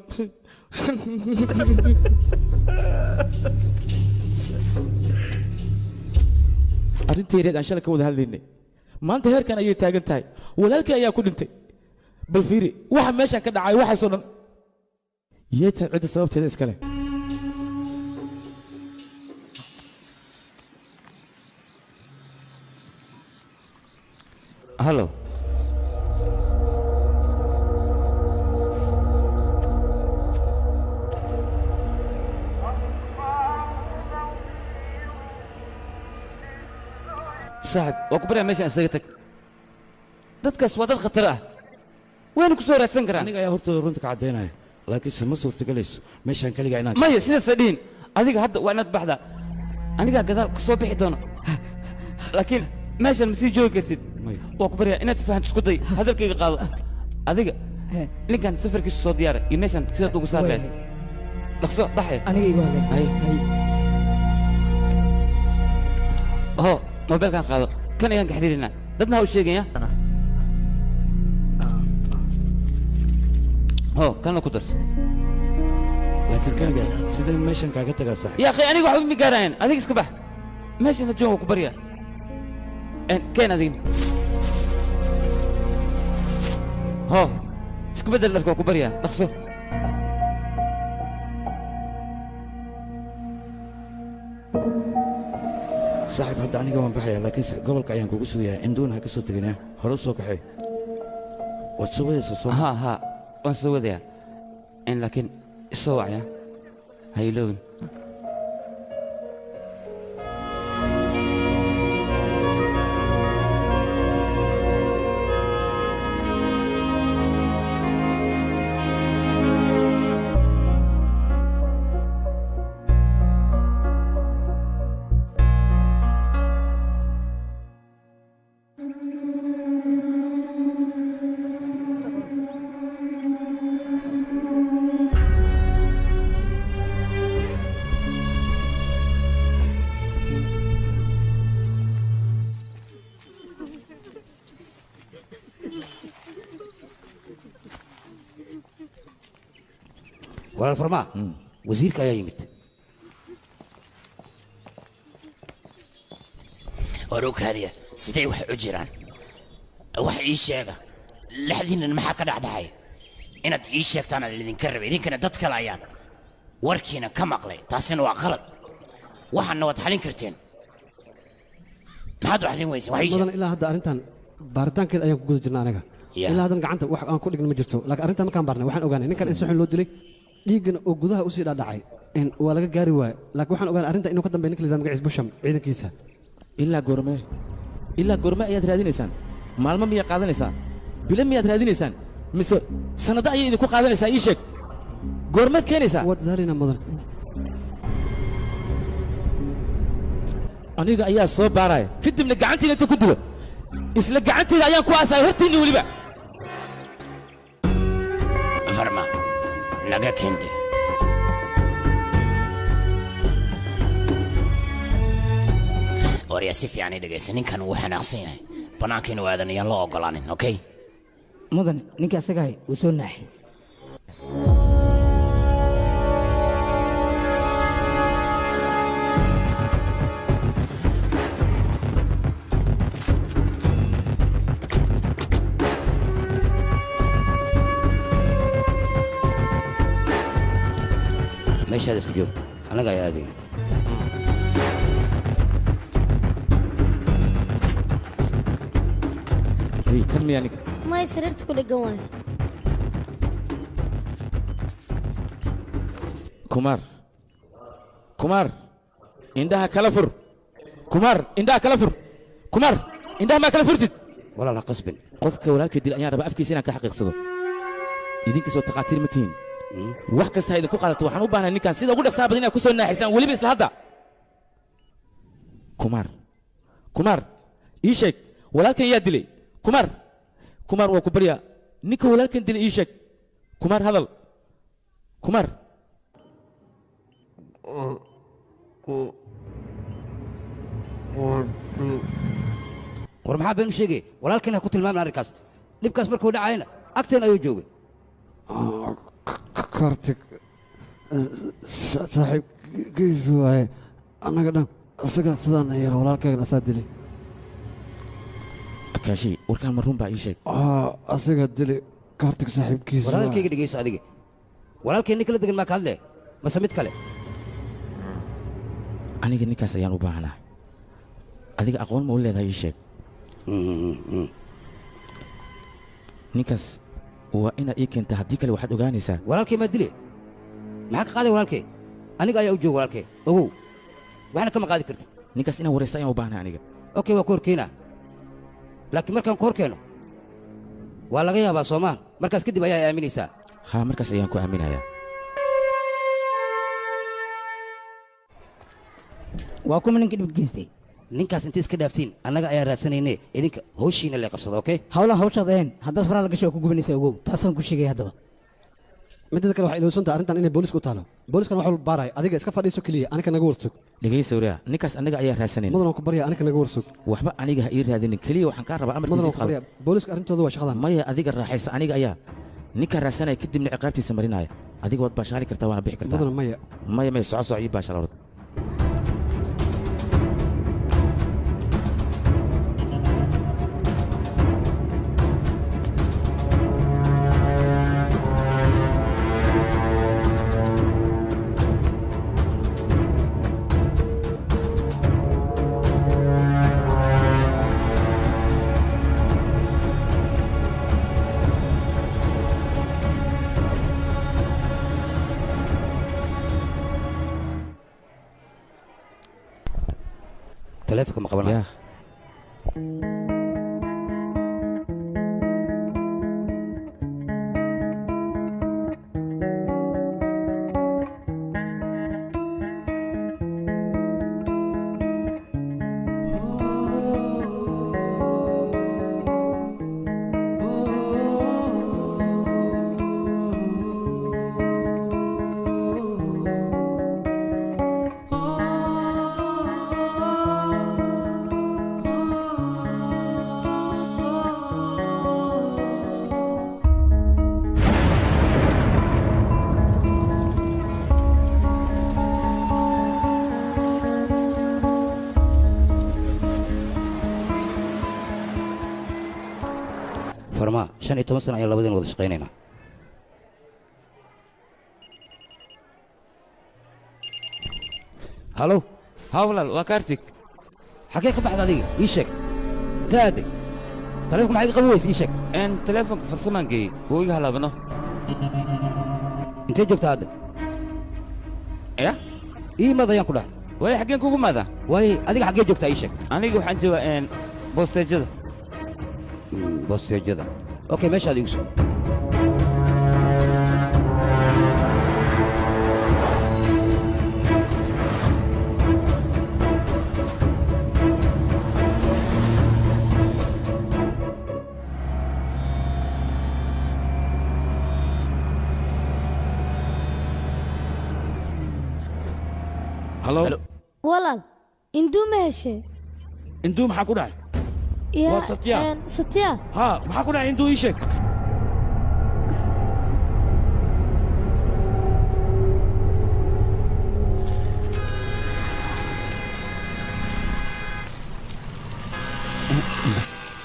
Arrintii yareed aan shalay ka wada hadlaynay maanta heerkan ayay taagan tahay. Walaalkii ayaa ku dhintay. Bal fiiri waxa meeshan ka dhacay waxaasoo dhan yee tahay cidda sababteeda iskale. Hallo. Saaxib, waa ku baryaa meeshaan isaga tag. Dadkaas waa dad khatar ah. Wayna ku soo raadsan karaan. Aniga ayaa hortooda runta ka caddaynaya, laakiinse ma suurtagelayso meeshaan kaliga inaan. Maya, sidaas ha dhihin. Adiga hadda waa inaad baxdaa. Anigaa gadaal ku soo bixi doona. Laakiin meeshaan ma sii joogi kartid. Waa ku baryaa inaad fahanto, isku day hadalkayga qaado. Adiga ninkan safarkiisu soo diyaaray iyo meeshaan sidaad ugu saar lahayd. Dhaqso baxay. Aniga igu hadlay. Hay. Ho, moobilkan qaado. Kan ayaan ka xiriirinaa. Dadna ha u sheegaya. Ho, kanna ku darso. Laakiin kaniga sideen meeshan kaaga tagaa saaxiib? Yaa akhi, aniga waxba ma gaarayaan. Adiga iska bax. Meeshan ha jooga, waa ku baryaa. Keen adigna. Ho, iska beddel dharka, waa ku baryaa. Dhaqso. Saaxiib, hadda aniga waan baxayaa, laakiinse gobolka ayaan kugu sugayaa. Induuna ha ka soo teginaa, hore u soo kaxay. Waad soo wadaysaa soo? Ha ha, waan soo wadayaa. Laakiin isoo wacya, ha iloobin. Walaal Farmaa, wasiirka ayaa yimid. Warugkaadiya, sidee wax u jiraan? Wax ii sheega, lexdiinnan maxaa ka dhacdhacay? Inaad ii sheegtaan aan idinka rabay, idinkana dad kale ayaan warkiina ka maqlay, taasina waa qalad. Waxaanna waad xalin karteen, maxaad u xalin weyseen? Wax ii sheeg. Mudan, ilaa hadda arrintan baaritaankeeda ayaan ku guda jirnaa anaga. Ya. Ilaa haddan gacanta wax aan ku dhigna ma jirto, laakiin arrintan markaan baarnay waxaan ogaanay ninkan in si xun loo dilay, dhiiggana oo gudaha usii dhadhacay in waa laga gaari waaye, laakiin waxaan ogaanay arrintan inuu ka dambeeyo ninka la yidhahdo magaciis Busham ciidankiisa. Ilaa goormee, ilaa goormee ayaad raadinaysaan? Maalmo miyaad qaadanaysaa? Bilo miyaad raadinaysaan? Mise sannado ayay idinku qaadanaysaa? Ii sheeg, goormeed keenaysaa? Waa dadaalaynaa mudan. Aniga ayaa soo baaraya, kadibna gacantiina inta ku dilo, isla gacantayda ayaan ku aasaya hortiinna weliba. Farma, naga keente. Warya, si fiican i dhegaysa, ninkan wuu xanaaqsan yahay, bannaanka inuu aadan ayaan loo ogolaanin, okay? Mudan, ninka asagahay wuu soo naaxay. Meeshaada iska joog, annaga ayaa aadayna. Hey, kan miyaa ninka? May, sariirta ku dhegan waay. Kumaar, Kumaar, indhaha kala fur. Kumaar, indhaha kala fur. Kumaar, indhaha maa kala furtid? Walaal, ha qasbin. Qofka walaalka dil ayaan rabaa afkiisa inaan ka xaqiiqsado. Idinka soo takhaatiir ma tihiin. Wax kasta ha idinku qaadato, waxaan u baahnahay ninkan sida ugu dhaqsaha badan inaad ku soo naaxisaan, weliba isla hadda. Kumaar, Kumaar, ii sheeg, walaalkan yaa dilay? Kumaar, Kumaar, waa ku baryaa, ninka walaalkan dilay ii sheeg. Kumaar, hadal. Kumaar. War maxaa been u sheegay? Walaalkiina ha ku tilmaamin arrinkaas. Dhibkaas markuu dhacayna agteen ayuu joogay. Kartik saaxiibkiisu waaye, annaga dhan isaga sidaan yeelo, walaalkaygan asaa dilay. Kaashi, warkaan ma run baa? Ii sheeg. Asaga dilay Kartik saaxiibkiisu. War hadalkayga dhegayso adiga. Walaalkeen nin kala degan maa ka hadle mase mid kale? Aniga ninkaas ayaan u baahanaa. Adiga aqoon ma u leedahay? Ii sheeg. Ninkaas waa inaad ii keentaa, haddii kale waxaad ogaanaysaa. Walaalkay maa dile? Maxaa ka qaaday walaalkay? Aniga ayaa u jooga walaalkay, ogow, waxna kama qaadi kartid. Ninkaas inaan waraysta ayaan u baahnaa aniga. Okay, waa ku horkeenaa, laakiin markaan ku horkeeno waa laga yaabaa soomaan markaas kadib ayaa aaminaysaa. Haa, markaas ayaan ku aaminayaa. Waa kuma ninka dhib geystay? Ninkaas intay iska dhaaftiin, annaga ayaa raadsanayne, idinka hawshiina lee qabsada, okay? Hawlaha hawshaad ahayn haddaad faraha la gasho waa ku gubanaysaa, ogow, taasaan ku sheegay haddaba. Midda kale, waxay ilowsantahay arrintan inay booliska u taalo, booliskana wax walba baaraya. Adiga iska fadhiiso keliya, aniga naga warsug. Dhegaysa wariya, ninkaas aniga ayaa raadsanayna. Mudan, waan ku baryaa, aniga naga warsug. Waxba aniga ha ii raadinin, keliya waxaan kaa rabaa Mudan, amarkiisa. waan ku baryaa, booliska arrintooda waa shaqadan. Maya, adiga raaxaysa, aniga ayaa ninkaa raadsanaya, kadibna ciqaabtiisa marinaya. Adiga waad baashaali kartaa, waana bixi kartaa. Mudan, maya. Maya, maya, soco, soco, ii baashaal orod. Taleefonka ma qabanaya. Farmaa 15 sano ayaan labadeen wada shaqaynaynaa. Halo. Haa walaal, waa Kartik. Xagee ka baxda adiga? Ii sheeg. Intee aaday? Taleefonka maxaa iga qaban weyse? Ii sheeg. Taleefonka farsamaan geeyey, wuu iga halaabano. Intee joogtaa hadda? Ya? Ii imaad ayaan ku dhahay. Waay, xaggeen kugu maadaa? Waay, adiga xaggee joogtaa? Ii sheeg. Aniga waxaan joogaa boosteejada. Boosteejada. Okay, meeshaad igu soo. Halo. Walaal, induu ma heshay? Induu maxaa ku dhacay? Waa Satya. Satya. Haa, maxaa ku dhacay induu ii sheeg.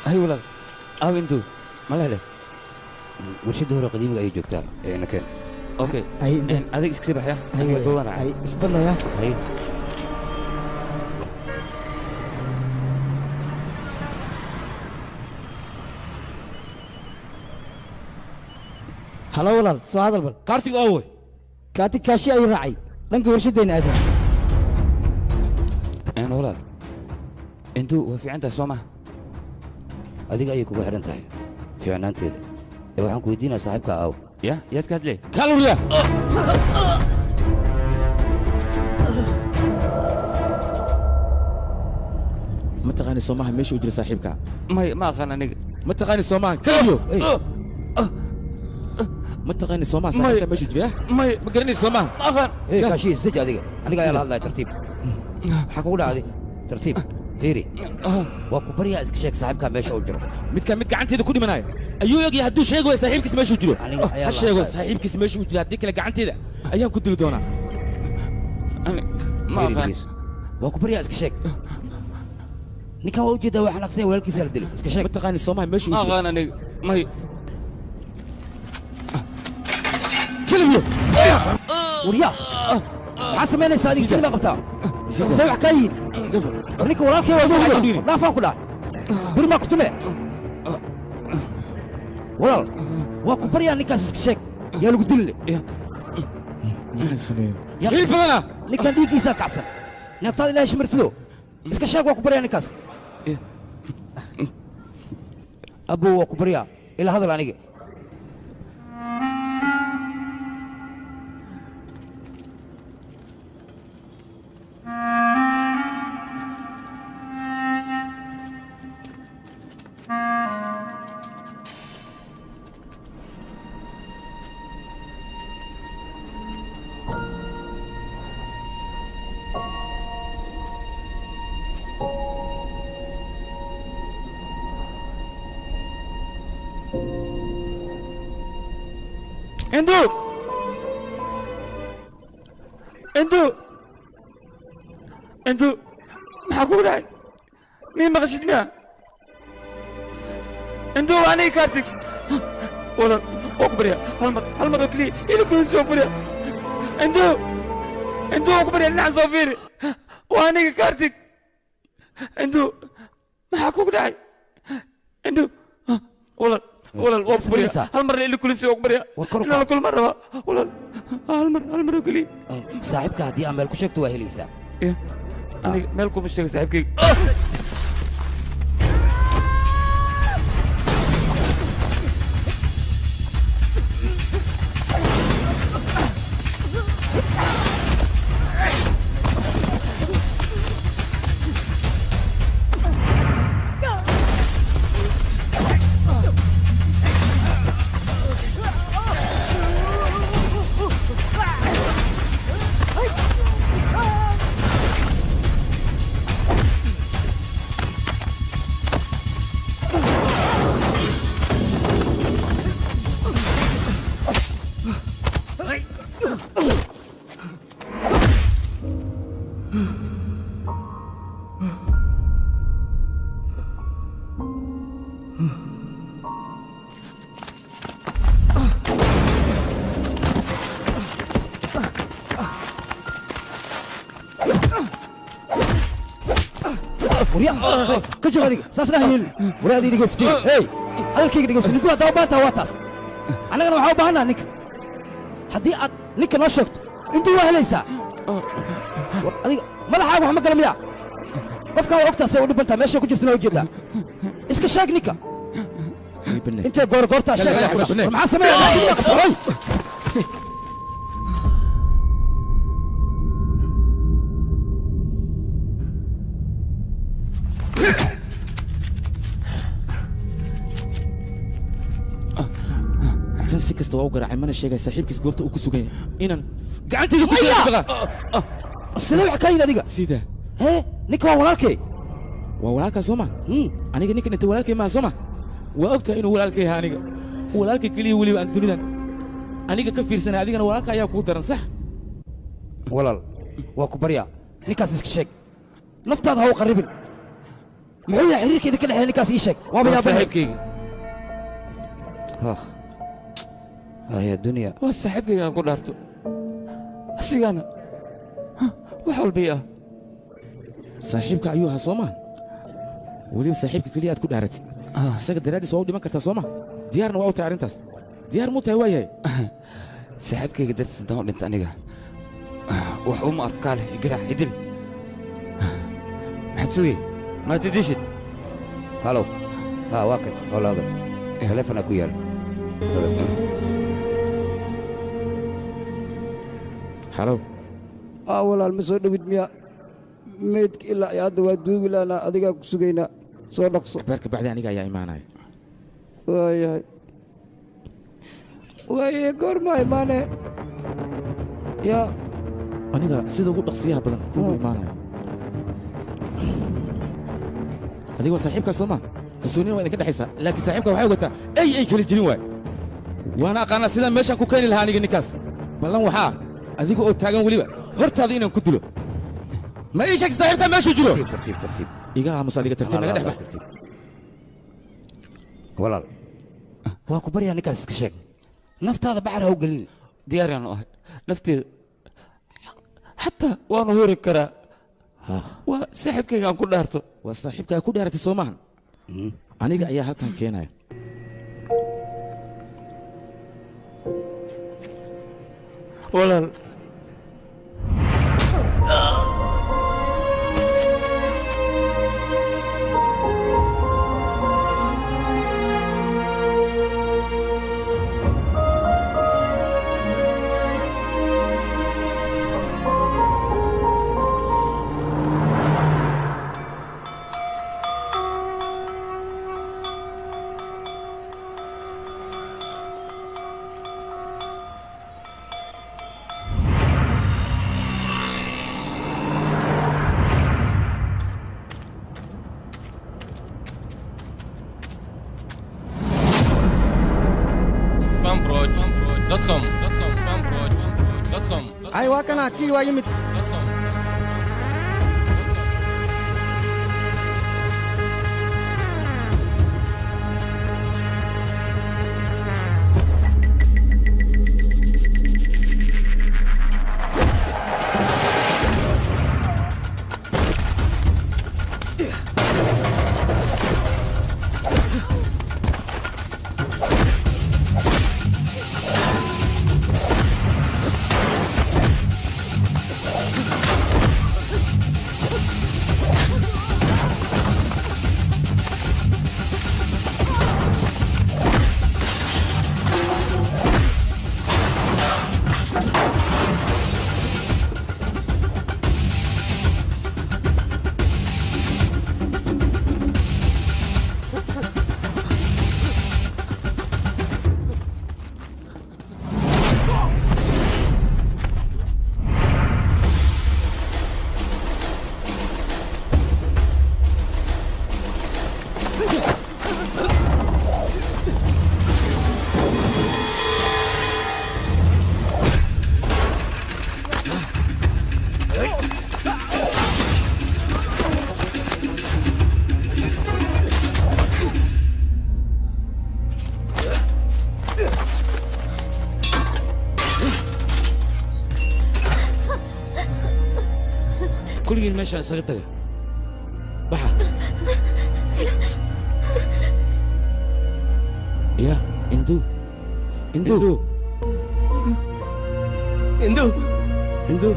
Hay walaal, aaw induu ma la helay? Warshadda hore qadiimiga ayay joogtaa ee nakeen. Okay, adiga iska sii baxya. Aniga goobaan raacay. Isbadlaya. Hay. Halo walaal, soo hadal bal. Kartig aaway. Kartig kaashi ayuu raacay. Dhanka warshaddeena aadan. Walaal, induu waa fiican tahay soo maha? Adiga ayay kugu xidhan tahay fiicnaanteeda. Ee waxaan ku weydiinayaa saaxiibka aaw. Ya, yaad ka hadlay? Kaluriya. Ma taqaani Soomaha meesha uu jiro saaxiibka? May, ma aqaan aniga. Ma taqaani Soomaha? Kaluriyo. Ma taqaani Soomaha saaxiibka meesha uu jiro? May. Ma garanayso Soomaha? Ma aqaan. Hey, kaashi isdeji adiga. Aniga ayaa la hadlaya tartiib. Maxaa kugu dhacday? Tartiib. Fiiri. Waa ku baryaa iska sheeg saaxiibka meesha uu jiro. Midka mid gacanteeda ku dhimanaya. Ayuu ogyahay hadduu sheego waay saaxiibkiis meesha uu jiro. Ayaa Ha sheego saaxiibkiis meesha uu jiro, haddii kale gacanteeda ayaan ku dili doonaa. Ma aqaan. Waa ku baryaa iska sheeg. Ninkan waa ujeedaa waa xanaaqsan yahay, walaalkiisa la dilay. Iska sheeg. Ma taqaani Soomaha meesha uu Ma jiro? aqaan aniga. May. Keliyo. Waryaa. Maxaa samaynaysaa adiga? Jini baa qabtaa. See wax kaa yihiin? War ninka walaalkay waa igu dhaafaan ku dhahay. Beri maa ku tume. Walaal, waa ku baryaa ninkaas iska sheeg. Yaa lagu dilile. Maxaan sameeyo? Hilib badana. Ninkan dhiiggiisaa kacsan. Neeftaada ilaahay shimirtido. Iska sheeg waa ku baryaa ninkaas. Abbow waa ku baryaa. Ila hadal aniga. Indu! Indu! Indu! Maxaa kugu dhacay? Mii maqashid miya? Indu, waa aniga Kartik. Walaal, waa ku baryaa. Hal mar, hal mar oo keliya. Ila kuhisi waa ku baryaa. Indu! Indu, waa ku baryaa. Dhinacan soo fiiri. Waa aniga Kartik. Indu, maxaa kugu dhacay? Indu, walaal, walaal, waa ku baryaa. Hal mar ila kulisi waa ku baryaa. Inaan la kulmaan rabaa. Walaal, hal mar, hal mar oo keliya. Saaxiibka haddii aan meel ku sheegto waa helaysaa. Aniga meel kuma sheego saaxiibkayga. Waryaa ka joog adiga saasna ha yeelin. Waryaa adiga dhegeyso fiiri. Hey, hadalkayga dhegeyso. Nintu haddaa u baahan tahay waa taas. Annagana waxaa u baahannaha ninka. Haddii aad ninka noo sheegto intuu waa helaysaa. War adiga madaxaaga wax ma gala miyaa? Qofkaa waa ogtaa say u dhibantaa meesha ku jirtana ujeedaa. Iska sheeg ninka. Intee goor goortaa sheeg ayaa ku dhaca. War maxaa sameeyaa? Hoy! Kan si kasta waa u garaacay mana sheegay saaxiibkiis goobta uu ku sugan yahay inaan gacantayda ku Maya! jiro. Sidee wax ka yihin adiga? Sida hee ninka waa walaalkay. Waa walaalkaa soo ma? Aniga ninka dhintay walaalkay maaha soo ma? Waa ogtahay inuu walaalkay yahay aniga. Walaalkay keliya weliba aan dunidan aniga ka fiirsanay, adigana walaalka ayaa kugu daran sax? Walaal waa ku baryaa ninkaas iska sheeg. Naftaada ha u qarribin. Muxuu yahay xiriirka idinka dhexeeya ninkaas ii sheeg. Waaba Waa yaabanahay. saaxiibkayga. Haya dunya. Waa saaxiibkayga aan ku dhaarto. Asigana wax walba ii ah. Saaxiibka ayuu ahaa soo ma? Weliba saaxiibka keliya aad ku dhaaratid. Isaga daraaddiis waa u dhiman kartaa soo ma? Diyaarna waa u tahay arrintaas. Diyaar muu tahay waa yahay. Saaxiibkayga dartiis haddaan u dhinta aniga wax uma arkaa leh igaraac idil. Maxaad sugay? Maad idishid? Halow. Ha waa kan oo hadal. Taleefanaa ku yaala. Halow. Aa walaal ma soo dhowid miya? Meydka ilaa iyo hadda waa duugi laanaa adigaa ku sugaynaa. Soo dhaqso. Akhbaarka bacdi aniga ayaa imaanaya. Waayahay. Waayahay goormaa imaanee? Yaa Aniga sida ugu dhaqsiyaha badan kuugu imaanaya. Adiga waa saaxiibkaa soo ma? Kalsoonina waa idinka dhexaysaa, laakiin saaxiibka waxay ogataa ay ay kala jirin waay. Waana aqaanaa sidaan meeshaan ku keeni lahaa aniga ninkaas. Ballan waxaa adiga oo taagan weliba hortaada inaan ku dilo. Ma ii sheegtay saaxiibkaa meeshuu jiro? Tartiib tartiib tartiib. Iga aamus adiga, tartiib naga dhex bax. Tartiib. Walaal waa ku baryaa ninkaas iska sheeg. Naftaada baxar ha u gelin. Diyaar yaan u ahay nafteeda xataa waanu huri karaa. Waa saaxiibkayga aan ku dhaarto. Waa saaxiibkaa ku dhaaratay soo maahan? Aniga ayaa halkan keenaya. Walaal fanproj.com fanproj.com. Ay waa kana kii waa yimid. Kulligiin meesha isaga taga, baxa. Ya, Indu. Indu. Indu. Indu.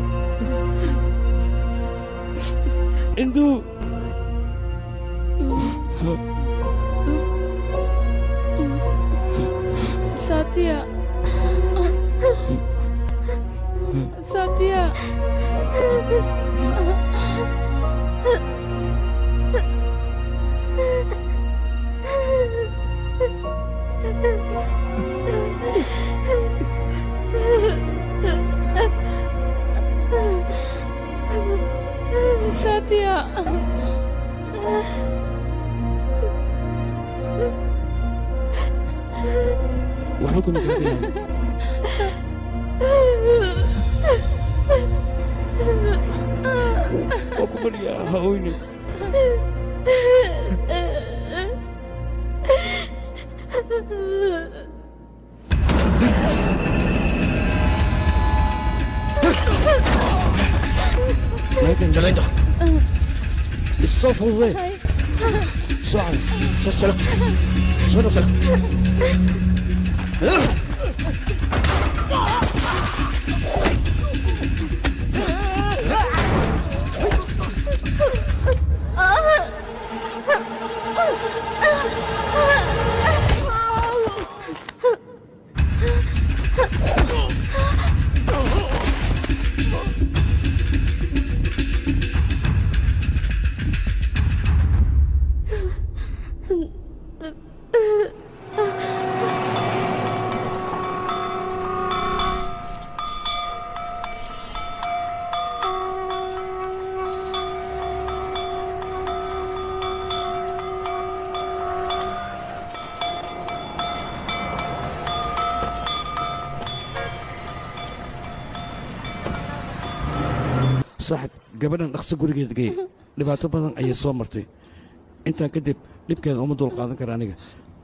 Indu. Satya. Satya. Satya. Waxba kuma gaadhayan. Waa ku baryaa, ha oynin. Isoo fududee. Soo cari, soo salo, soo dhaqso. Saaxib, gabadhan dhaqso gurigeeda geey. Dhibaato badan ayay soo martay. Intaan kadib dhibkeeda uma dul qaadan kara aniga.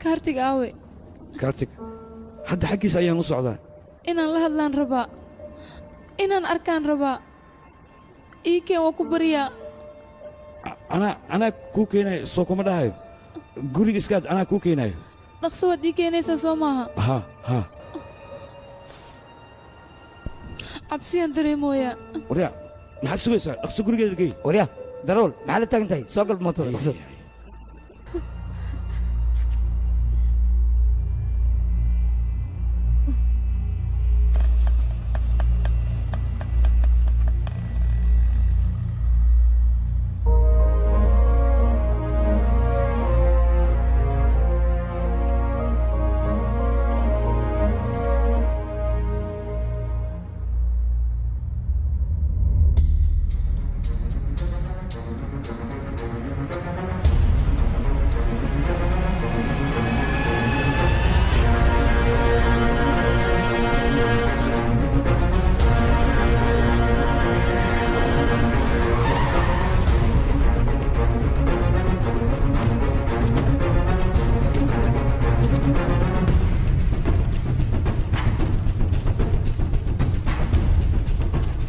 Kaartiga aawe. Kaartig hadda xaggiisa ayaan u socdaa. Inaan la hadlaan rabaa, inaan arkaan rabaa. Ii keen, waa ku baryaa. Anaa kuu keenayo, soo kuma dhahayo. Guriga iskaad, anaa kuu keenayo. Dhaqso waad ii keenaysaa soo maaha? Ha ha. Cabsiyaan dareemooyaa. Waryaa, maxaad sugaysaa? Dhaqso gurigeeda geey. Waryaa darool, maxaad la taagan tahay? Soo gal mootada, dhaqso.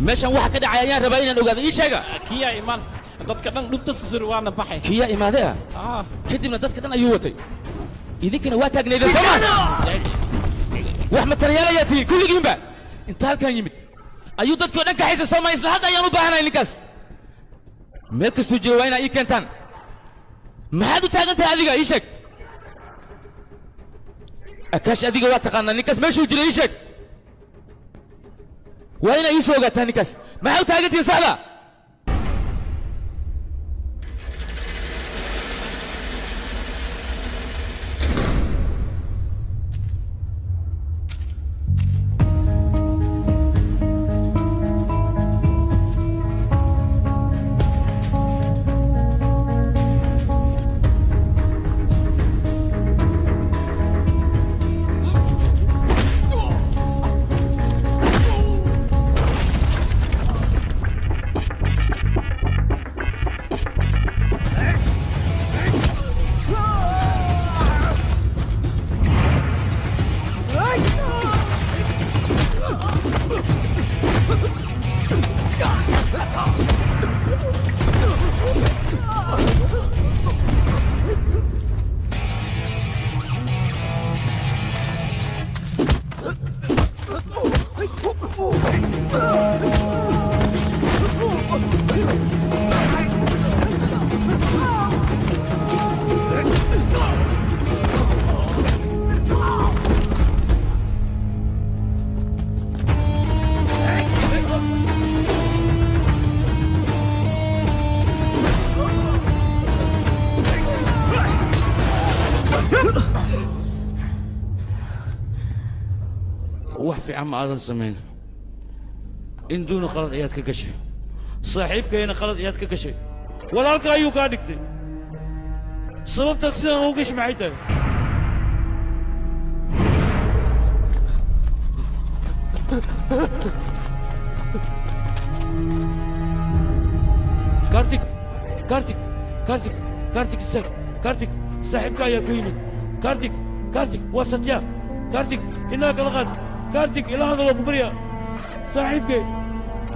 Meeshan waxa ka dhacay ayaan rabaa inaan ogaado, ii sheega. Kiyaa imaad, dadka dhan dhubta susur waana baxay. Kiyaa imaade ah, kadibna dadka dhan ayuu watay, idinkana waa taagnaydeen soo ma? Wax matarayaal ayaa tihiin kulligiinba. Inta halkan yimid ayuu dadkii o dhan kaxaysa soo ma? Isla hadda ayaan u baahanahay ninkaas, meel kastuu jiro waa inaa ii keentaan. Maxaad u taagan tahay adiga? Ii sheeg Akaash, adiga waa taqaanaa ninkaas meeshuu jiro, ii sheeg. Waa inaa ii soo ogaataa ninkaas. Maxaa u taagantihiin? Socda. Wax fiican ma aadan samayn. Induuna qalad ayaad ka gashay, saaxiibkayna qalad ayaad ka gashay, walaalka ayuu kaa dhigtay. Sababtaad sidaan ugu gashay maxay tahay? Kartik, Kartik, Kartik, Kartik, istaag. Kartik, saaxiibka ayaa ku yimid. Kartik, Kartik, waa Satya. Kartik, inaa kala qaad. Kartik, ila hadaloo ku baryaa. Saaxiibkay,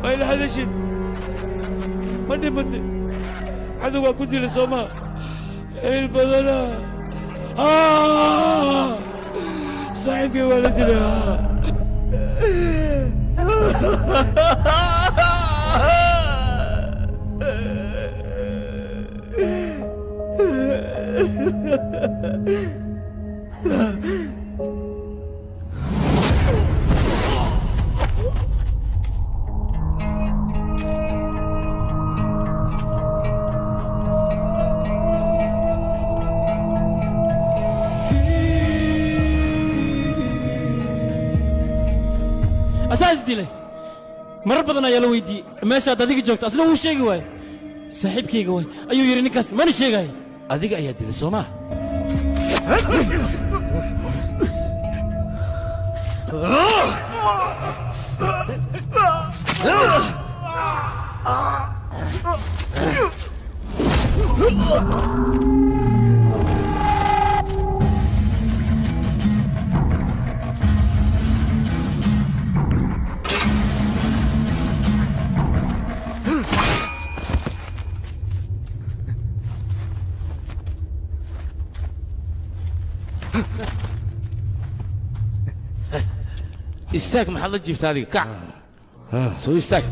ma ila hadashid? Ma dhimatay? Cadowgaa ku dilay soo maha? Il badana. Saaxiibkay waa la dilay. Asaas dilay. Marar badan ayaa la weydiiyey meeshaad adiga joogto, asna wuu sheegi waaye. Saaxiibkayga waay ayuu yidhi ninkaas, mana sheegaayo. Adiga ayaa dilay soo maa? Istaag, maxaad la jiiftaa adiga? Kac, soo istaag.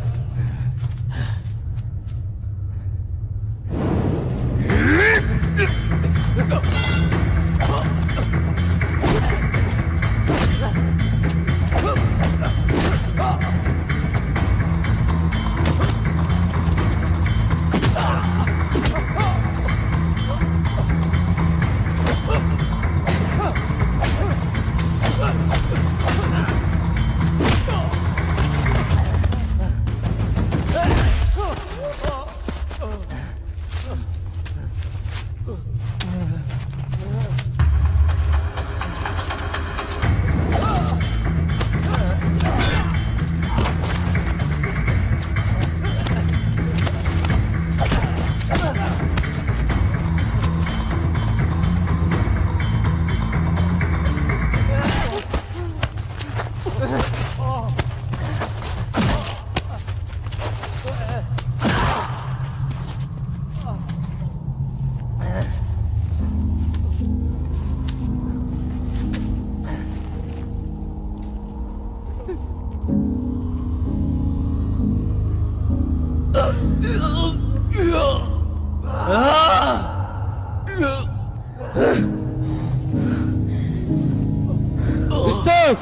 Istaag!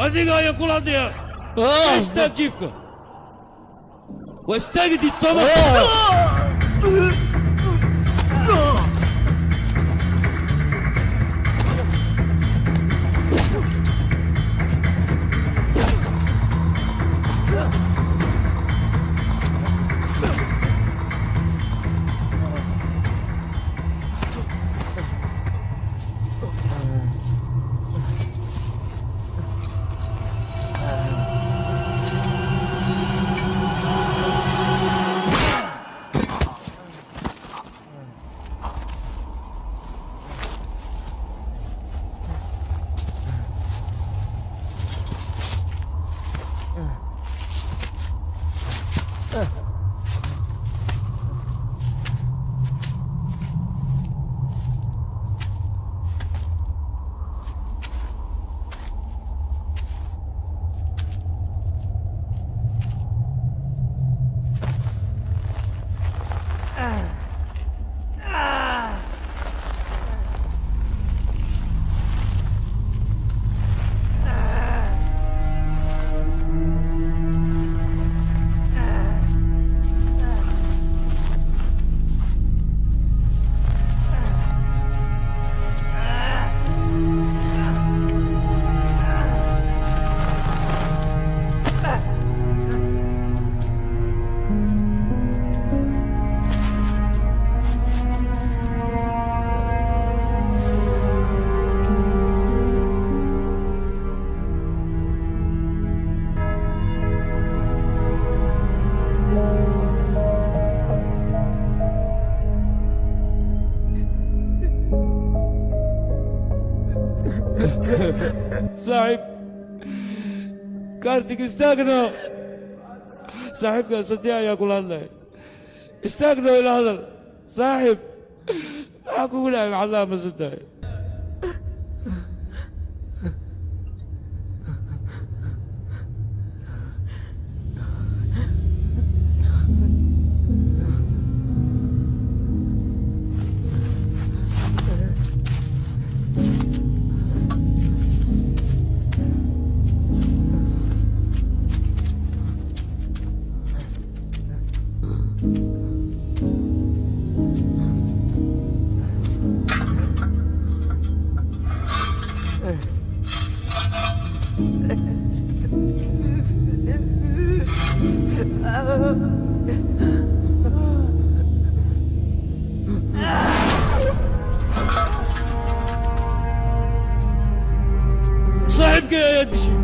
Adiga ayaan kula hadlayaa. Istaag jiifka. Waa istaagi diid sooma? Saaxiib, Kartik, istaagno. Saaxiibka Satya ayaa kula hadlaya. Istaagno, ila hadal. Saaxiib, maxaa kugu dhacay? Maxaad la aaminsan tahay? Saaxiibkay ayaa dishay.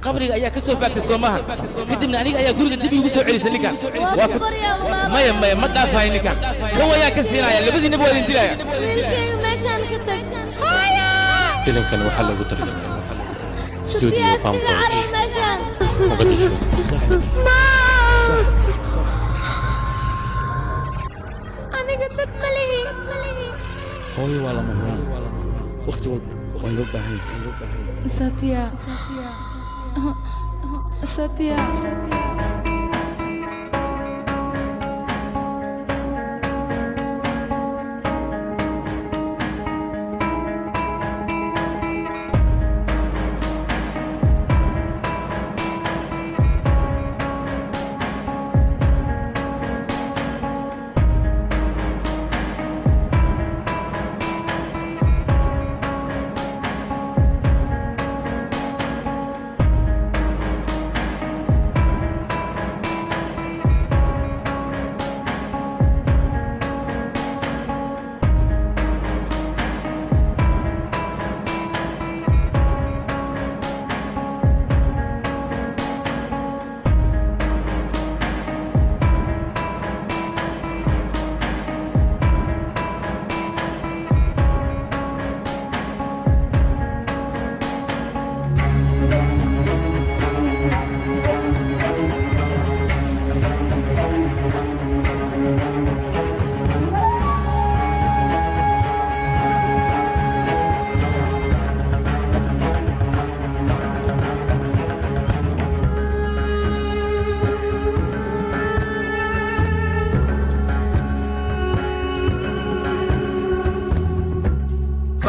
Qabriga ayaa ka soo faagtay soomaha, kadibna aniga ayaa guriga dib iigu soo celisay ninkan. Waa ku baryaa walaalo. Maya, maya, ma dhaafayo ninkan. Kow ayaan ka siinaya, labadiinaba waa idin dilaya. Wiilkayga meeshaan ka tag. Filimkan waxaa lagu tarjumay Studio Satya, iskaga Farm carar meeshaan. Mogadishu. Aniga dad ma lihi. Hooyo waa lama huraan, waqti walba waa loo baahan yahay. Satya, Satya, Satya.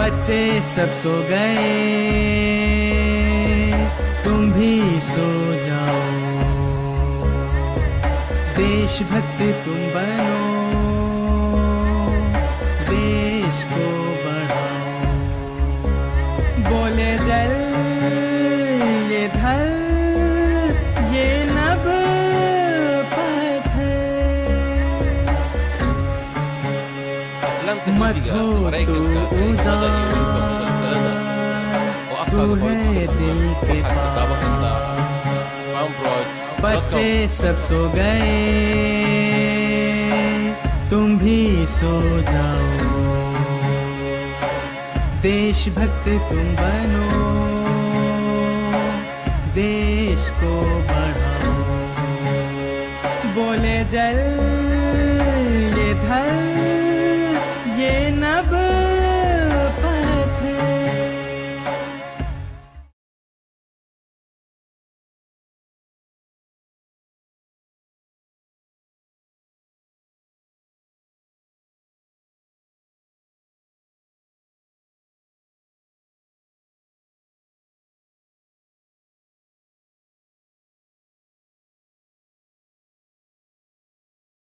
बच्चे सब सो गए, तुम भी सो जाओ। देशभक्त तुम बनो, देश को बढ़ाओ। बोले जल ये थल ये नभ पथ। Aflaamta Hindiga, Maraykanka, tarjamada iyo weliba musalsalada oo afkaaga hooyo ku tarjuman waxaad ka daawan kartaa fanproj.com. बच्चे सब सो गए, तुम भी सो जाओ। देशभक्त तुम बनो।